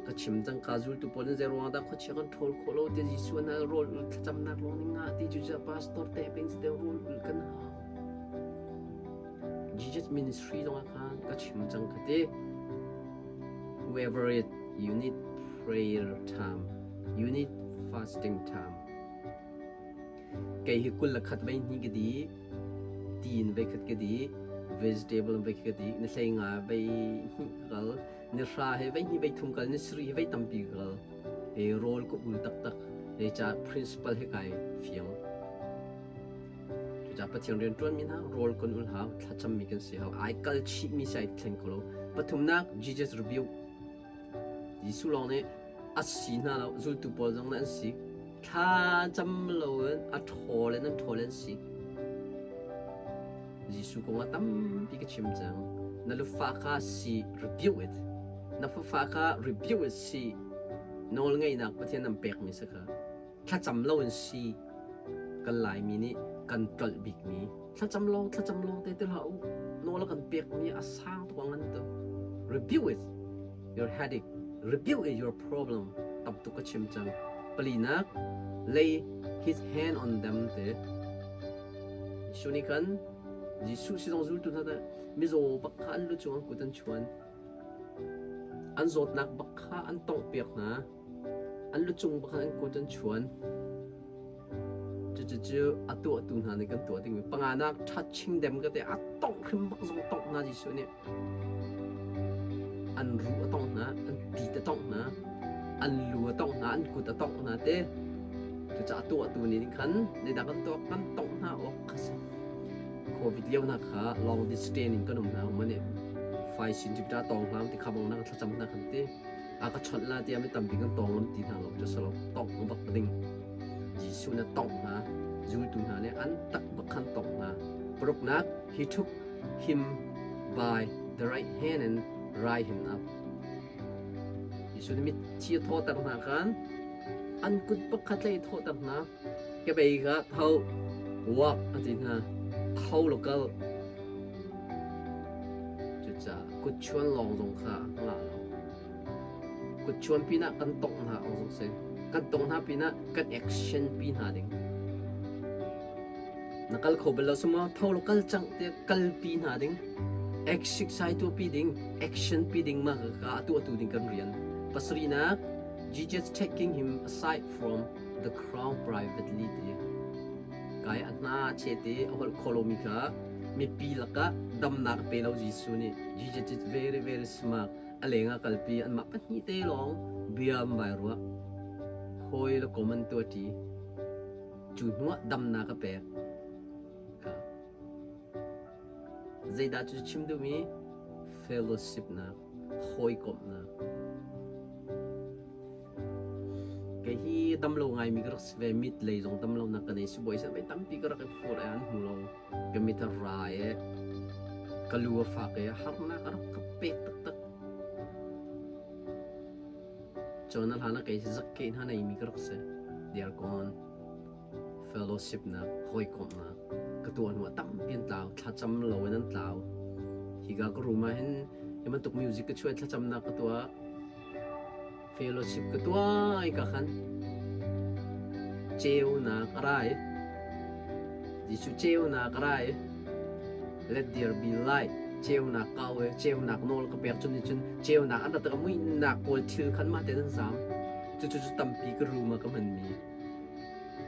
Ka chim cang ka zultu pawl nih zei ruangah dah khuachia kan ṭhawl khawh lo ti Jesuh an hal rawl ul thlacamnak lawng nih ngah ti cu pastor te peng si rawl ul kan hau. Jesus ministry zongah khan ka chim cang ka ti. Whoever it, you need prayer time, you need fasting time. Kei hi 21 vei hnih ka di, tiin vei khat ka di, vegetable vei khat ka di, ni hlei nga vei hnih ka kal, ni hra he vei hnih vei thum kal, ni sarih he vei tampi ka kal. E rawl ka ul taktak. Zeicah principal he kai fiang. Cucaah Pathian rianṭuanmi hna rawl kan ul hau, thlacammi kan si hau, ai kal chihmi si ai thleng ko lo. Pathumnak, Jesus rebuke. Jesuh lawng nih a si hna lo, zultu pawl zong nih an si. Thla cam loin a ṭhawl in an ṭhawl an si. Jesuh kong ah tampi ka chim cang. Na lufa kha si rebuke it. Na fafa kha rebuke it si. Nawl ngeihnak Pathian nan pekmi si kha. Thlacam loin si kan Laimi nih kan tlolh bikmi thlacam lawng thlacam lawng te ti hlah u. Nawl a kan pekmi a sang tuk a ngan tuk. Rebuke it your headache. Rebuke it your problem. Tam tuk ka chim cang. Palinak, lay his hand on them te. Jesuh nih khan Jesuh sizong zultu hna teh mizaw bak kha an lu cung an kut an chuan. An zawtnak bak kha an tonghpiak hna. An lucung bak khan an kut an chuan. Cucu a tuahtu hna nih kan tuah dingmi panganak touching them ka te a tongh hrim bak zong tongh hna Jesuh nih. An ruh a tongh hna, an tit a tongh hna, an lu a tongh hna, an kut a tongh hna te. Cucaah tuahtu nih khan zeidah kan tuah kan tongh hna awk kha si. Covid lio hna kha long distance in kan um hna um nih fai sin jipta tawng hlam ti kha bang na thlacam hna kan ti. A ka chawnh la tiah mi tampi kan tawng lam ti hna lo cu salo tongh bak ding. Jesuh na tongh hna, zultu hna nih an tak bak khan tongh hna. Paruknak, he took him by the right hand and raised him up. Jesuh nih mithi a thawhter hna khan an kut pakhat tlai a thawhter hna. Kebei kha tho, walk a ti hna. Tho law kal. Cucaah kutchuan lawng zong kha a ngah lo. Kutchuan pinah kan tongh hna awk zong si. Kan tongh hna pinah kan action pi hna ding. Na kal kho bal lo suma tho law kal cang tiah kalpi hna ding. Exercise tuahpi ding, action pi ding mah ka atu atu ding kan rian. Pasarihnak, Jesus taking him aside from the crowd privately ti. Kai a hna che te a holh kho lomi kha mipi lakah damnak a pe lo Jesuh nih. Jesus is very very smart. A leng ah kalpi anmah pahnih te lawng bia an vai ruah. Hawi le kom an tuahṭi. Cu hnuah damnak a pek. Kha. Zeidah cu chim duhmi? Fellowshipnak, hawikomhnak. Kei hi damlo ngaimi ka rak si ve. Mit lei zong damlonak ka nei. Sibawi sin voi tampi ka rak i phur i an hmu lo. Ka mit a ra i ka lu a fak i harnak a rak ka pek taktak. Cun a hlan ah kei hi zakkeh hna neimi ka rak si. They are gone. Fellowship nak, hawikomhnak ka tuah hnu ah tampi an tlau. Thlacam lo in an tlau. Hika ka room ah hin hi bantuk music ka chuah i thlacamnak ka tuah. Fellowship ka tuah i ka khan ceunak a ra i Jesuh ceunak a ra i Let there be light. Ceunak kau i ceunak nawl ka pek cun cun ceunak an rat tikah muihnak pawl thil khan mah tein an zaam. Cucu cu tampi ka room ah ka hmanmi.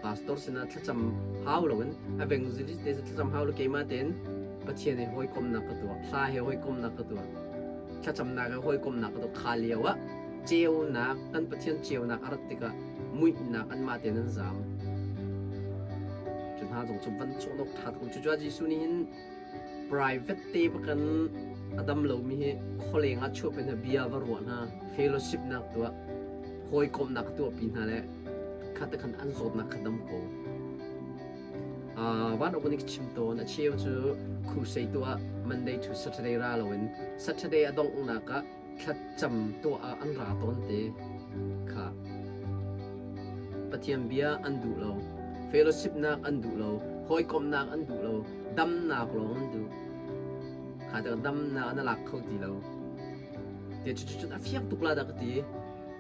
Pastor sinah thlacam hau loin evangelist te thlacam hau lo keimah tein Pathian he hawikomhnak ka tuah. Hla he hawikomhnak ka tuah. Thlacamnak he hawikomhnak ka tuah. Kha lio ah ceunak kan Pathian ceunak a rat tikah muihnak anmah tein an zaam. Cu hna zong cu van cawn awk ṭha tuk. Cucaah Jesuh nih hin private te bakan a dam lomi hi khualeng ah chuah hna bia va ruah hna, fellowship nak tuah, hawikomhnak tuahpi hna le kha te khan an zawtnak kha dam ko. Van awk nih chim tawn a cheu cu crusade tuah Monday to Saturday ra loin Saturday a donghnak ah thlacam tuah ah an ra tawn te kha Pathian bia an duh lo, fellowshipnak an duh lo, hawikomhnak an duh lo, damnak lawng an duh. Kha tikah damnak an lak kho ti lo. Te cu cu a fiang tuk la dah ka ti.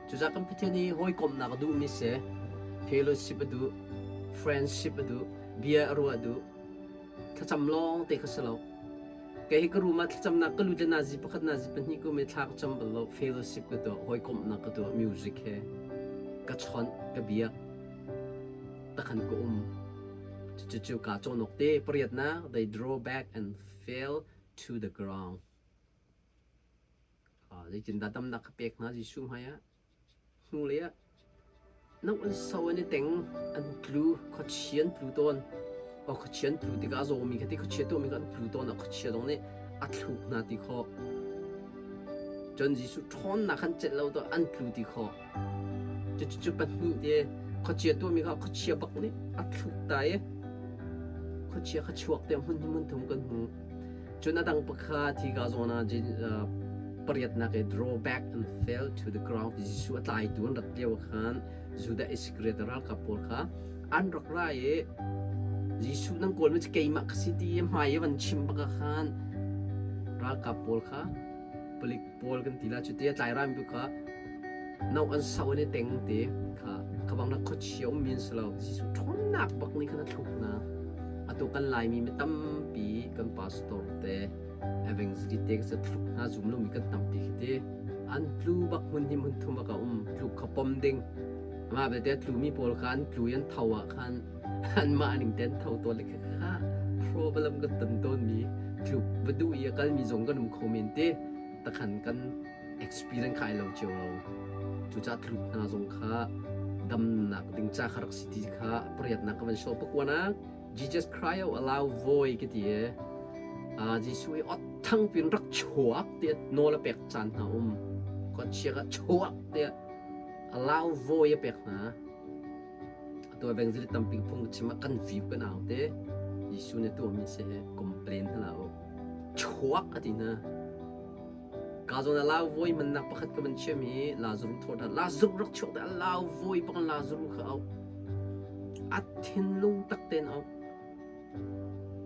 Cucaah kan Pathian hi hawikomhnak a duhmi si, fellowship a duh, friendship a duh, bia a ruah duh. Thlacam lawng te kha si lo. Kei hi ka room ah thlacamnak ka lut le nazi pakhat nazi pahnih kum i thla ka cam bal lo fellowship ka tuah hawikomhnak ka tuah music he ka chawnh ka biak takhan ka um cucu ka cawnawk te pariatnak they draw back and fell to the ground Zeitindah damnak ka pek hna Jesuh hmaiah? Hnulei ah no an so an i teng, an tlu, khuachia an tlu tawn. Aw khuachia an tlu tikah a zawmi kha ti khuachia tuahmi kha an tlu tawn. A khuachia zong nih a thluk hna ti khawh. Cun Jesuh ṭhawnnak khan celh lo to an tlu ti khawh. Cucu pahnih te khuachia tuahmi kha khuachia bak nih a thluk ta i khuachia kha chuak te hmun hi hmun thum kan hmu. Cun a dang pakhat hi ka zawn ah pariatnak i draw back and fell to the ground ti Jesuh a tlaitu an rat lio khan Judah Iscariot ralkap pawl kha an rak ra i Jesuh nan kawl mi cu keimah ka si ti i hmai i van chim bak ah khan ralkap pawl kha palik pawl kan ti la cu ti a tlai rami bu kha no an sau an i teng ti kha kha bang na khuachia um mi an si lo Jesuh ṭhawnnak bak nih khan a thluk hna atu kan Laimi mi tampi kan pastor te evangelist te ka thluk hna zum lomi kan tampi khi ti an tlu bak hmun hi hmun thum bak a um tluk kha pom ding amah belte tlu mi pawl kha an tlu i an tho ah khan anmah ning ten tho tawn le kha problem kan ton tawn mi tluk va duh i a kal mi zong kan um kho men te takhan kan experience kha ai lo cio lo cucaah tluk hna zong kha damnak ding ca kha rak si ti kha pariatnak ka van show pakuanak Jesus cry out aloud voi ka ti e Jesuh i ot thang pin rak chuak ti nawl a pek caan hna um khuachia ka chuak ti allow voi a pek hna Atu evangelist tampi phung chim ah kan view kan au te Jesuh nih tuahmi si hi complain hlah u. Chuak a ti hna. Ka zawn a lau voi mannak pakhat ka van chiam i Lazarus thawt hna. Lazarus rak chuak te a lau voi bak Lazarus kha au. A thinlung tak tein au.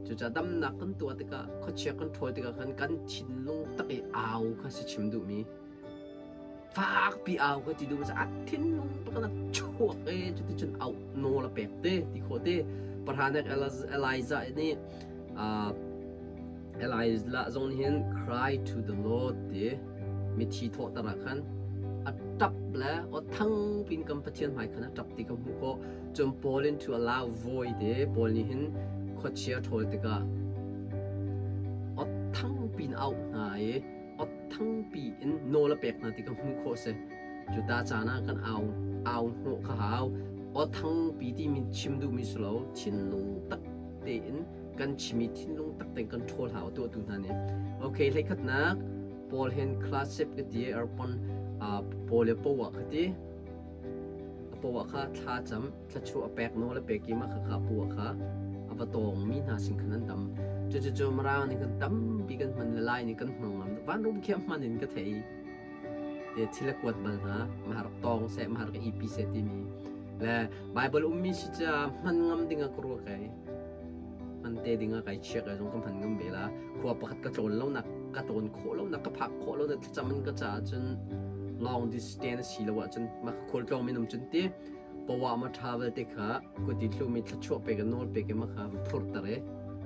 Cucaah damnak kan tuah tikah khuachia kan ṭhawl tikah khan kan thinlung tak i au kha si chim duhmi. Fakpi au ka ti duh a thinlung bak in a chuak i cuticun auh nawl a pek te ti khawh te. Pahranak Elijah nih Elijah zong nih hin cry to the Lord ti mithi thawhter ah khan a ṭap le aw thang pin kan Pathian hmai khan a ṭap ti ka hmuh khawh. Cun Paul in to allow voi te Paul nih hin khuachia ṭhawl tikah aw thang pin auh hna i thangpi in nawl a pek hna ti ka hmuh khawh si. Cu ta caan ah kan au au hnawh kha hau. Aw thangpi timi chim duhmi si lo, thinlung tak tein kan chimi thinlung tak tein kan ṭhawl hau tuahtu hna nih. Okay, hleikhatnak Paul hin classic ka ti arpon Paul le poah ka ti. A poah kha thla cam thluachuah a pek nawl a pek i mah khakha puah kha a va tawngmi hna sin khan an tam. Cucucu Mirang nih kan tampi kan hman le Lai nih kan hmang ngam. Vanrum khi a hman in ka thei. Te thil a kuat bal hna. Mah rak tawng seh, mah rak ipi seh timi. Le Bible ummi si ca hman ngam ding ah ka ruah kai. Hman te ding ah kai chiak ai zong ka hman ngam ve la. Khua pakhat ka tlawn lo nak, ka tlawn khawh lo nak, ka phak khawh lo nak thlacam in ka caah cun long distance si lo ahcun mah khual tlawng minum cun ti Pawa ma ṭha vialte kha kuti thlumi thluachuah pek in nawl pek in ma kha phurter i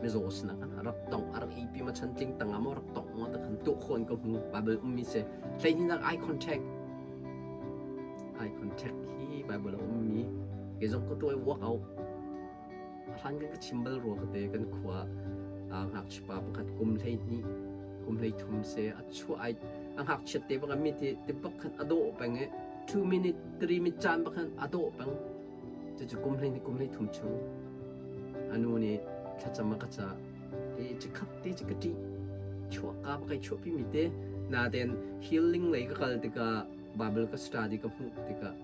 mizaw sinah khan a rak tongh a rak ipi ma chantling tangah maw rak tongh maw ta khan tuah khawh in ka hmu Bible ummi si hleihnih eye contact eye contact hi Bible a ummi ke zong ka tuah work out a hlan kan ka chim bal rua ka te kan khua ngakchia pa pakhat kum 12 kum 13 se a chuah ai a ngakchiat te bak mi ti ti bak khan a dawh peng i 2 minute 3 minute caan bak khan a dawh peng cucu kum 12 kum 13 chung anu nih thlacam a ka ca i chikhat te chi ka ṭih chuah ka kai chuahpi mi te naten healing lei ka kal tikah Bible ka study ka hmuh tikah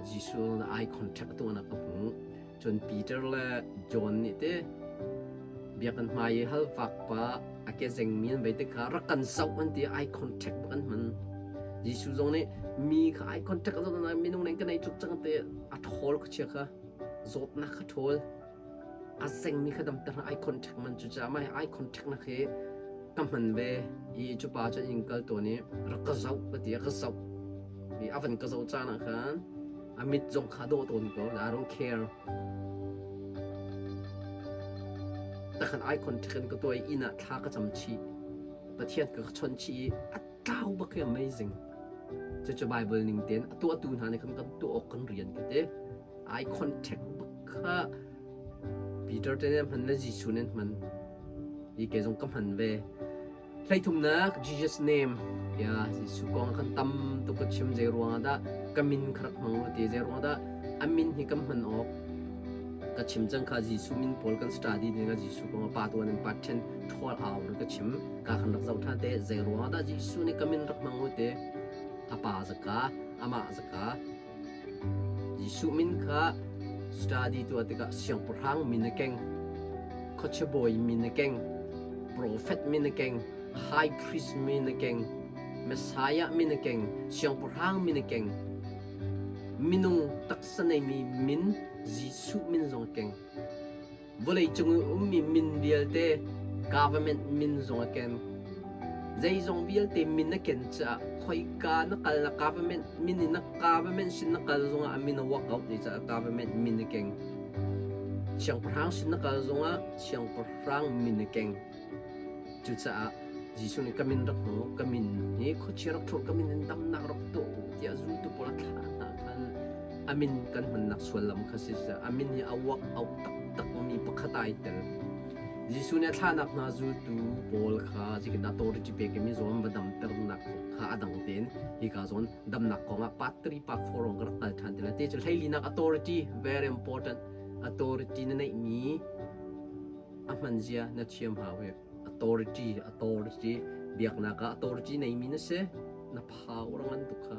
Jesuh na eye contact tuahnak ka hmuh. Cun Peter le John nih te biakinn hmai i halfak pa a ke zengmi an vei te kha rak kan zoh an ti eye contact bak an hman. Jesuh zong nih mi kha eye contact a zoh minung nih kan ei tluk cang te a ṭhawl kha chia kha zawtnak kha ṭhawl a zengmi kha damter eye contact man cu caah mah eye contact nak hi ka hman ve i cu pa cun inn kal tawn i rak ka zoh ka ti a ka zoh i a van ka zoh caan ah khan a mit zong kha dawh tawn ko I don't care. Takhan eye contact in ka tuah i inn ah thla ka cam chih. Pathian ka ka chawnh chih i a tlau bak hi amazing. Cucu Bible ning tein a tuahtu hna nih khan kan tuah awk kan rian ka ti. Eye contact bak kha Peter te nih hman le Jesuh nih hman. Hi ke zong ka hman ve. Hleithumnak Jesus name ya Jesuh kong kan tam tuk ka chim zei ruangah dah ka min kha rak hmang u ti zei ruangah dah a min hi kan hman awk ka chim cang kha Jesuh min pawl kan study ding ah Jesuh kong pa tuan in pa then ṭhawl au ka chim ka khan rak zoh ṭhan te zei ruangah dah Jesuh nih ka min rak hmang u ti a pa zaka amah zaka Jesuh min kha study tuah tikah siangpahrang min a keng, khuachia bawi min a keng, profet min a keng, high priest min a keng, Messiah min a keng, siangpahrang min a keng, minung taksa neimi min Jesuh min zong a keng. Vawleicung i ummi min vialte government min zong a ken. Zeizong vialte min a ken caah khoika na kal na government min in na government sin na kal zongah a min a work out dih caah government min a keng. Siangpahrang sin na kal zongah siangpahrang min a keng. Cucaah Jesuh nih ka min rak hmu, ka min hi khuachia rak ṭhawl, ka min in damnak rak tuah u tiah zultu pawl a thlah hna khan a min kan hmannak suallam kha si a min hi a work out taktak mi pakhat ai tel. Jesuh nih a thlahnak hna zultu pawl kha zeitin authority pek i mi zawn va damternak kha a dang tein hika zawn damnak kongah part 3 part 4 rong ka rak kal ṭhan ti lai. Te cu hleilinak authority very important authority na neihmi a hman zia na thiam hau hi authority authority biaknak ah authority neimi na si na power ngan tuk kha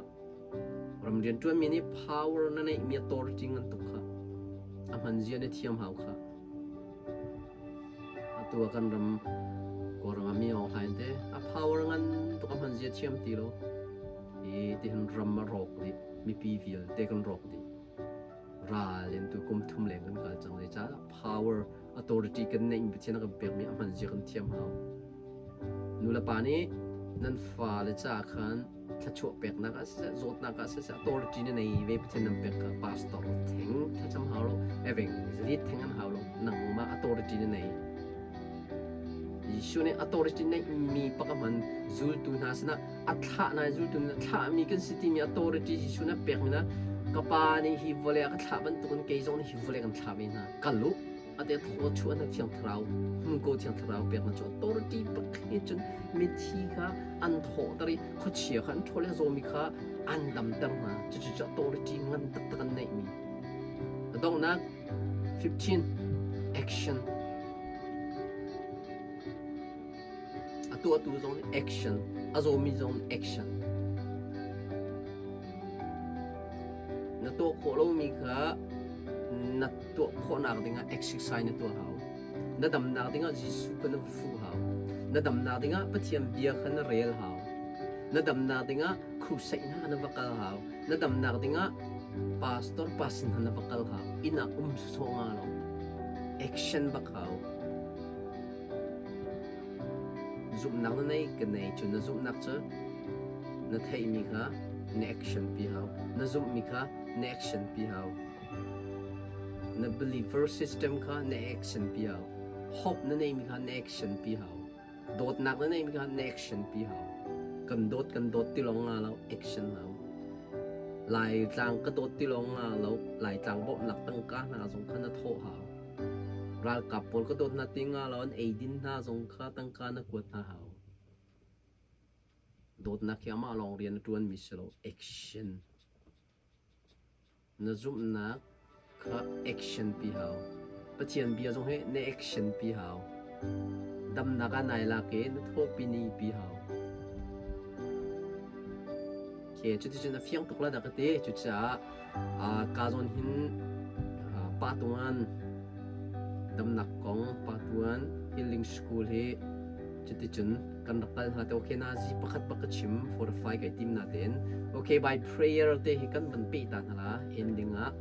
ram rian ṭuanmi nih power na neihmi authority ngan tuk kha a hman zia na thiam hau kha atu ah kan ram Kawlram ah mi awng hlain te a power ngan tuk a hman zia thiam ti lo hi tihin ram a rawk dih mipi vialte kan rawk dih ral in tu kum thum leng kan kal cang zeicah power authority kan neih mi Pathian a kan pekmi a hman zia kan thiam hau nu le pa nih nan fale caah khan thluachuah peknak ah siseh zawtnak ah siseh authority na nei ve Pathian nan pek kha pastor theng thlacam hau lo evangelist theng an hau lo nangmah authority na nei Jesuh nih authority neih mi pakhat hman zultu hna sinah a thlah na zultu na thlahmi kan si timi authority Jesuh na pek mi na ka pa nih hi vawlei a ka thlah bantukin kei zong nih hi vawlei kan thlah ve hna kal u ate thaw chuah na thiang thlarau hmu ko thiang thlarau pek na cu authority pakhat cun mithi kha an thawhter i khuachia kha an ṭhawl i a zawmi kha an damter hna cucu cu authority ngan taktak an neihmi a donghnak 15 action A tuahtu zong nih action, a zawmi zong nih action. Na tuah khawh lomi kha na tuah khawhnak dingah exercise na tuah hau. Na damnak dingah Jesuh kha na fuh hau. Na damnak dingah Pathian bia kha na rel hau. Na damnak dingah crusade hna na va kal hau. Na damnak dingah pastor pa sin hna na va kal hau. Inn ah um sawsawh nga lo. Action bak hau. Zumhnak na nei ka nei cu na zumhnak cu na theihmi kha na action pi hau. Na zumhmi kha na action pi hau. Na believer system kha na action pi hau. Hope na neimi kha na action pi hau. Dawtnak na neimi kha na action pi hau. Kan dawt kan dawt ti lawng nga lo action hau. Laitlang ka dawt ti lawng nga lo Laitlang bawmhnak tangka hna zong kha na thawh hau. Ralkap pawl ka dawt hna ti nga lo an eidin hna zong kha tangka na kuat hna hau. Dawtnak hi amah lawng rian a ṭuanmi si lo, action. Na zumhnak kha action pi hau. Pathian bia zong hi na action pi hau. Damnak ah nai lak i na thawpi ni pi hau. Okay, cuticun a fiang tuk la dah ka ti. Cucaah Ka zawn hin pa tuan damnak kong pa tuan healing school hi cuticun kan rak kal hna te okay na zi pakhat bak ka chim fortify kai tim na tein okay by prayer te hi kan van pe ta hna la ending ah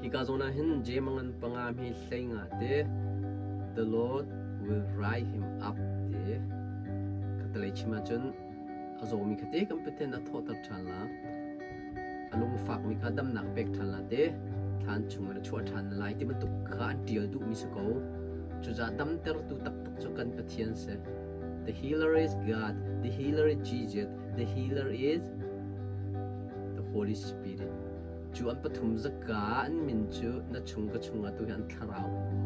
hi ka zawn ah hin jemangan panga mi hlei nga te the Lord will rise him up te ka talei chim ahcun A zawmi kha te kan Pathian a thawhter ṭhan la. A lungfakmi kha damnak pek ṭhan la te thlan chungin a chuah ṭhan lai ti bantuk kha an ṭial duhmi si ko. Cucaah damtertu taktak cu kan Pathian si. The healer is God, the healer is Jesus, the healer is the Holy Spirit. Cu an pathum zaka an min cu na chung ka chungah tu hi an thlarau an um.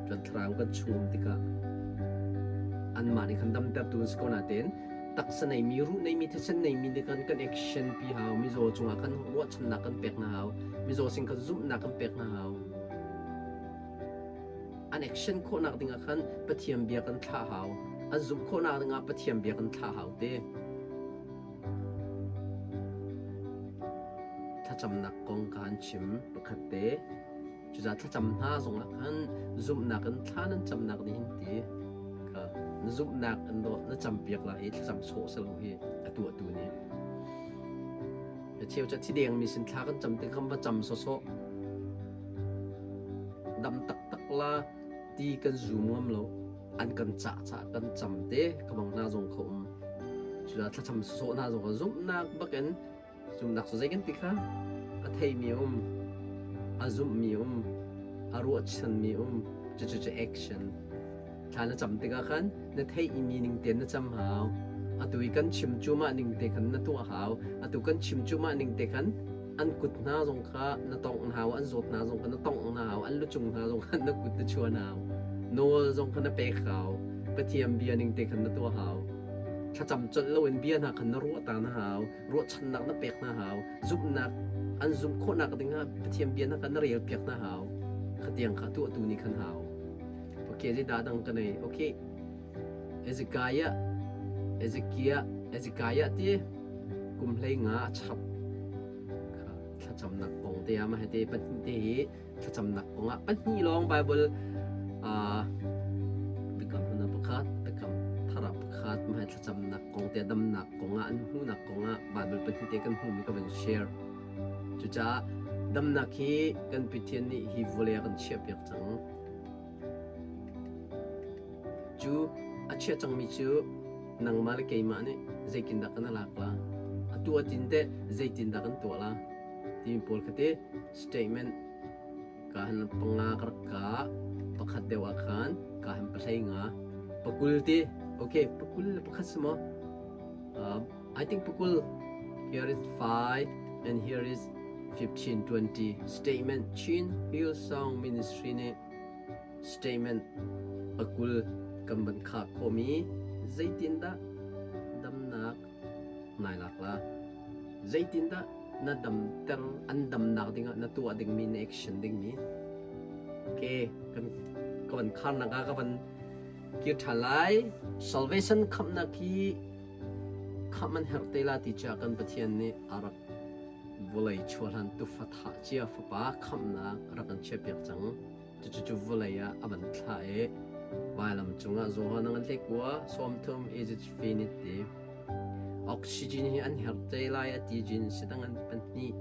Cu an thlarau kan chung um tikah anmah nih khan damtertu an si ko nain taksa neimi, ruh neimi, thisen neimi nih khan kan action pi hau, mizaw cungah khan ruahchannak kan pek hna hau, mizaw sin khan zumhnak kan pek hna hau. An action khawhnak dingah khan Pathian bia kan thlah hau. An zumh khawhnak dingah Pathian bia kan thlah hau te. Thlacamnak kong ka han chim pakhat te. Cucaah thlacam hna zongah khan zumhnak in thla nan camnak nih hin ti kha na zumhnak in dawh na campiak la i thlacam sawh si lo hi a tuahtu nih. A cheu cu thi dengmi sin thla kan cam tik kan va cam sawsawh. Dam taktak la ti kan zum ngam lo. An kan cah cah kan cam te ka bang hna zong kha um. Cucaah thlacam sawsawh hna zong kha zumhnak bakin Zumhnak cu zei kan ti kha? A theimi um, a zumhmi um, a ruahchanmi um, cucu cu action. Thla na cam tikah khan na theihmi ning tein na cam hau. Atu i kan chim cu mah ning te khan na tuah hau. Atu kan chim cu mah ning te khan an kut hna zong kha na tongh hna hau, an zawt hna zong kha na tongh hna hau, an lucung hna zong kha na kut na chuan hau. Nawl zong kha na pek hau. Pathian bia ning te khan na tuah hau. Thlacam colh loin bia hna khan na ruah ta na hau. Ruahchannak na pek hna hau. Zumhnak an zumh khawhnak dingah Pathian bia hna kha na rel piak hna hau. Khatiang kha tuahtu nih khan hau. Okay, zeidah dang ka nei? Okay. Ezekiah Ezekiah Ezekiah ti kum hlei nga a chap kha thlacamnak kong te ah mah te pahnih te hi thlacamnak kong ah pahnih lawng Bible biakam hlun ah pakhat biakam thar ah pakhat mah thlacamnak kong te damnak kong ah an hmuhnak kong ah Bible pahnih te kan hmuhmi ka van share. Cucaah damnak hi kan Pathian nih hi vawlei ah kan chiahpiak cang. Cu a chiah cangmi cu nangmah le keimah nih zeitindah kan lak la? Atu a tin teh zeitindah kan tuah la? Timi pawl kha te statement ka han panga ka rak ka pakhat deuh ah khan ka han pahlei nga pakul ti okay pakul le pakhat si maw I think pakul here is 5 and here is 15 20 statement Chin Hillsong Ministry nih statement pakul kan van khah khawhmi zeitindah damnak nai lak la Zeitindah na damter an damnak dingah na tuah dingmi na action dingmi ke kan ka van kharnak ah ka van kir ṭhan lai. Salvation khamhnak hi khamh an herh te la ti ca kan Pathian nih a rak vawlei chuahlan tufa thah cia fapa khamhnak rak kan chiahpiak cang. Cucu vawlei ah a van thlah i vailam cungah Johan a ngan hlekua 30 is it finit ti. Oxygen hi an herh te lai a ti jin si dang an pahnih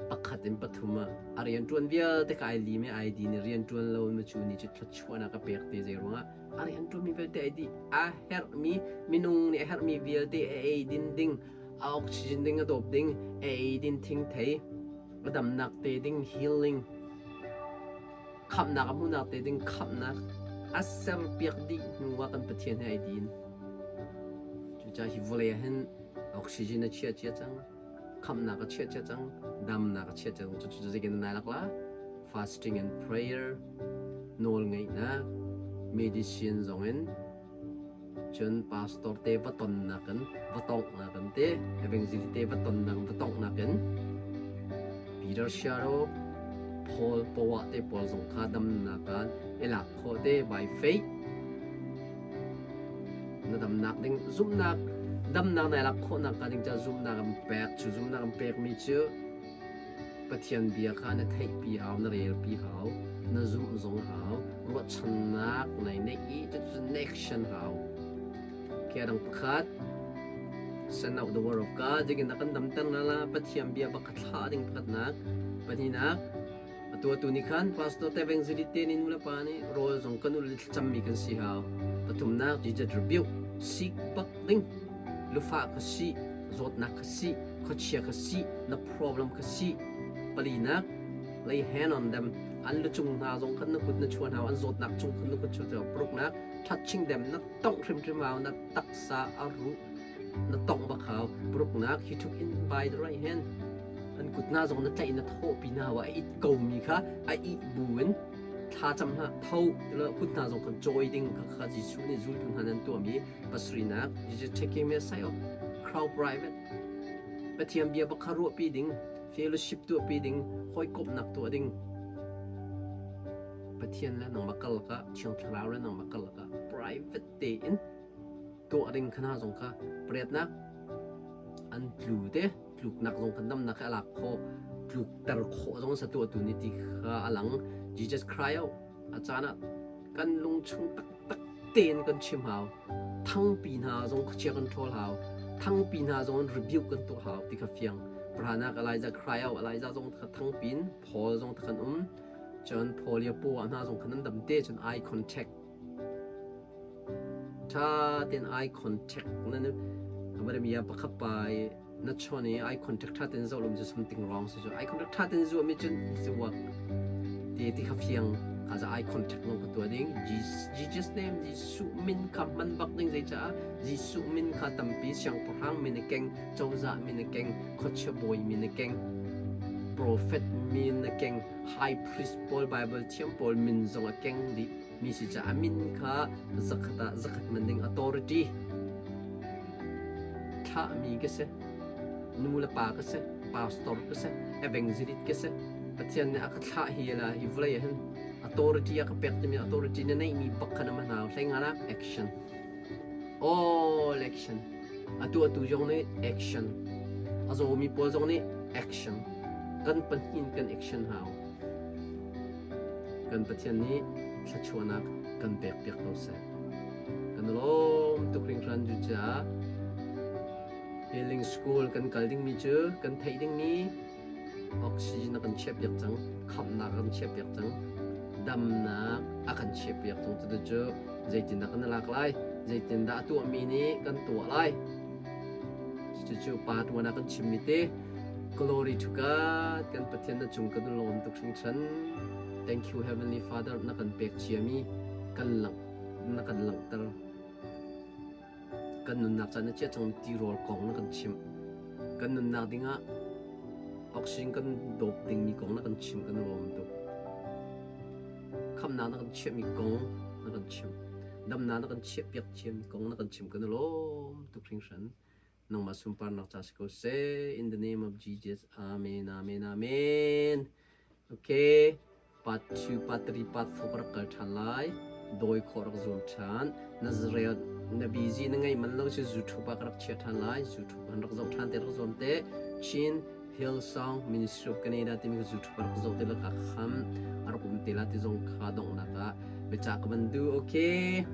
pakhat in pathum ah a rian ṭuan vialte ka ai lim i ai din i rian ṭuan lo mi cu ni cu thluachuahnak a pek te zei ruangah a rian ṭuanmi vialte ai dih a herhmi minung nih a herhmi vialte a ei din ding a oxygen ding a dawp ding a ei din thingthei a damnak te ding healing khamhnak a hmuhnak te ding khamhnak a serpiak dih hnu ah kan Pathian he ai din. Cucaah hi vawlei ah hin oxygen a chiah cia cang, khamhnak a chiah cia cang, damnak a chiah cang. Cucu zeitin nai lak la? Fasting and prayer, nawl ngeihnak, medicine zong in cun pastor te va tonnak in va tonghnak in te evangelist te va tonnak va tonghnak in Peter Sharo Paul poah te pawl zong kha damnak ah i lak khawh te by faith na damnak ding zumhnak damnak na lak khawhnak ka ding ca zumhnak an pek cu zumhnak an pekmi cu Pathian bia kha na theihpi hau, na relpi hau, na zumh zong hau, ruahchannak nai neih i cucu na action hau. Kia dang pakhat, send out the word of God, zeitin dah kan damter na la, Pathian bia bak kha thlah ding pakhatnak, pahnihnak, atu atu nih khan pastor te evangelist te nih nu le pa nih rawl zong kan ul thlacammi kan si hau. Pathumnak, Jesus rebuke, seek bak ding, lufah kha si, zawtnak kha si, khuachia kha si, na problem kha si. Palinak, lay hand on them. An lucung hna zong khan na kut na chuan hau, an zawtnak cung khan na kut chuan hau. Paruknak, touching them, na tongh hrimhrim hau, na taksa a ruh na tongh bak hau. Paruknak, he took in by the right hand. An kut hna zong na tlaih na thawhpi hna hau. A it komi kha a ih bu in thlacam hna tho tilo kut hna zong khan cawi ding kha kha Jesuh nih zultu hna nan tuahmi pasarihnak Jesus taking me aside of crowd private Pathian bia bak kha ruahpi ding fellowship tuahpi ding hawikomhnak tuah ding Pathian le nangmah karlak ah Thiang Thlarau le nangmah karlak ah private tein tuah ding kha hna zong kha pariatnak an tlu te tluknak zong kha damnak kha a lak khawh tlukter khawh zong sa tuah tu ni ti kha a lang Jesus cry out a caan ah kan lungchung taktak tein kan chim hau thangpi hna zong khuachia kan ṭhawl hau thangpi hna zong in rebuke kan tuah hau ti kha fiang Pranak Elijah cry out Elijah zong kha thangpin Paul zong kha kan um cun Paul ya paw hna zong kha nan dam te cun eye contact Ṭha tein eye contact nan ya pakhat pa i na chawn i eye contact ṭha tein zoh lo cu something wrong si cu eye contact ṭha tein zuah mi cun it's a work ti ti kha fiang kha za eye contact lawng ka tuah ding Jesus name Jesuh min kha hman bak ding zeicaah Jesuh min kha tampi siangpahrang min a keng cozah min a keng khuachia bawi min a keng prophet min a keng high priest pawl Bible thiam pawl min zong a keng dih Mi si caah min kha zakhat ah zakhat man ding authority thlahmi ka si nu le pa ka si pastor ka si evangelist ka si Pathian nih a ka thlah hi la hi vawlei ah hin authority a ka pek timi authority na neihmi bak kha na ma hna hlei nga action all action atu atu zong nih action a zawmi pawl zong nih action kan pahnih kan action hau Kan Pathian nih thluachuahnak kan pekpiak ko seh. Kan lawm tuk hringhran cucaah healing school kan kal dingmi cu kan theih dingmi oxygen a kan chiahpiak cang, khamhnak a kan chiahpiak cang, damnak a kan chiahpiak cang. Cucu zeitindah kan lak lai? Zeitindah a tuahmi nih kan tuah lai? Cucu pa tuan ah kan chimmi te Glory to God. Kan Pathian na cung kan lawm tuk hringhran. Thank you Heavenly Father na kan pek ciami kan lang na kan langhter. Kan nunnak caan na chia cang tirawl kong na kan chimh. Kan nunnak dingah oxygen kan dawp dingmi kong na kan chimh kan lawm tuk. Khamnak na kan chiahmi kong na kan chimh. Damnak na kan chiahpiak ciami kong na kan chimh kan lawm tuk hringhran. Nangmah sunparnak ca si ko seh. In the name of Jesus. Amen, amen, amen. Okay. Part 2, part 3, part 4 rak kal ṭhan lai. Dawi khawh rak zuam ṭhan. Nazareth na busy na ngeih man lo si YouTube ah ka rak chia ṭhan lai. YouTube an rak zoh ṭhan te rak zuam te. Chin Hillsong Ministry of Canada timi ka YouTube rak zoh te la ka kham. A rak um te la ti zong kha donghnak ah biacah ka van duh. Okay.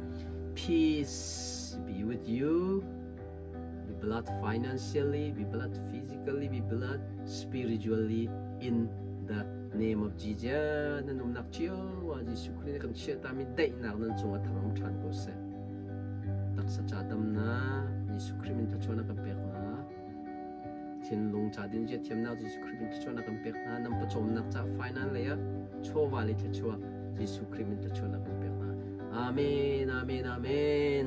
Peace be with you. Be blessed financially, be blessed physically, be blessed spiritually in the name of Jesus. Nan umnak cio ah Jesuh Khrih nih kan chiahtami daihnak nan cungah thar um ṭhan ko seh. Taksa ca damnak Jesuh Khrih min thluachuahnak kan pek hna. Thinlung ca din zia thiamnak Jesuh Khrih min thluachuahnak kan pek hna. Nan pawcawmnak ca finance lei ah chawva le thluachuah Jesuh Khrih min thluachuahnak kan pek hna. Amen, amen, amen.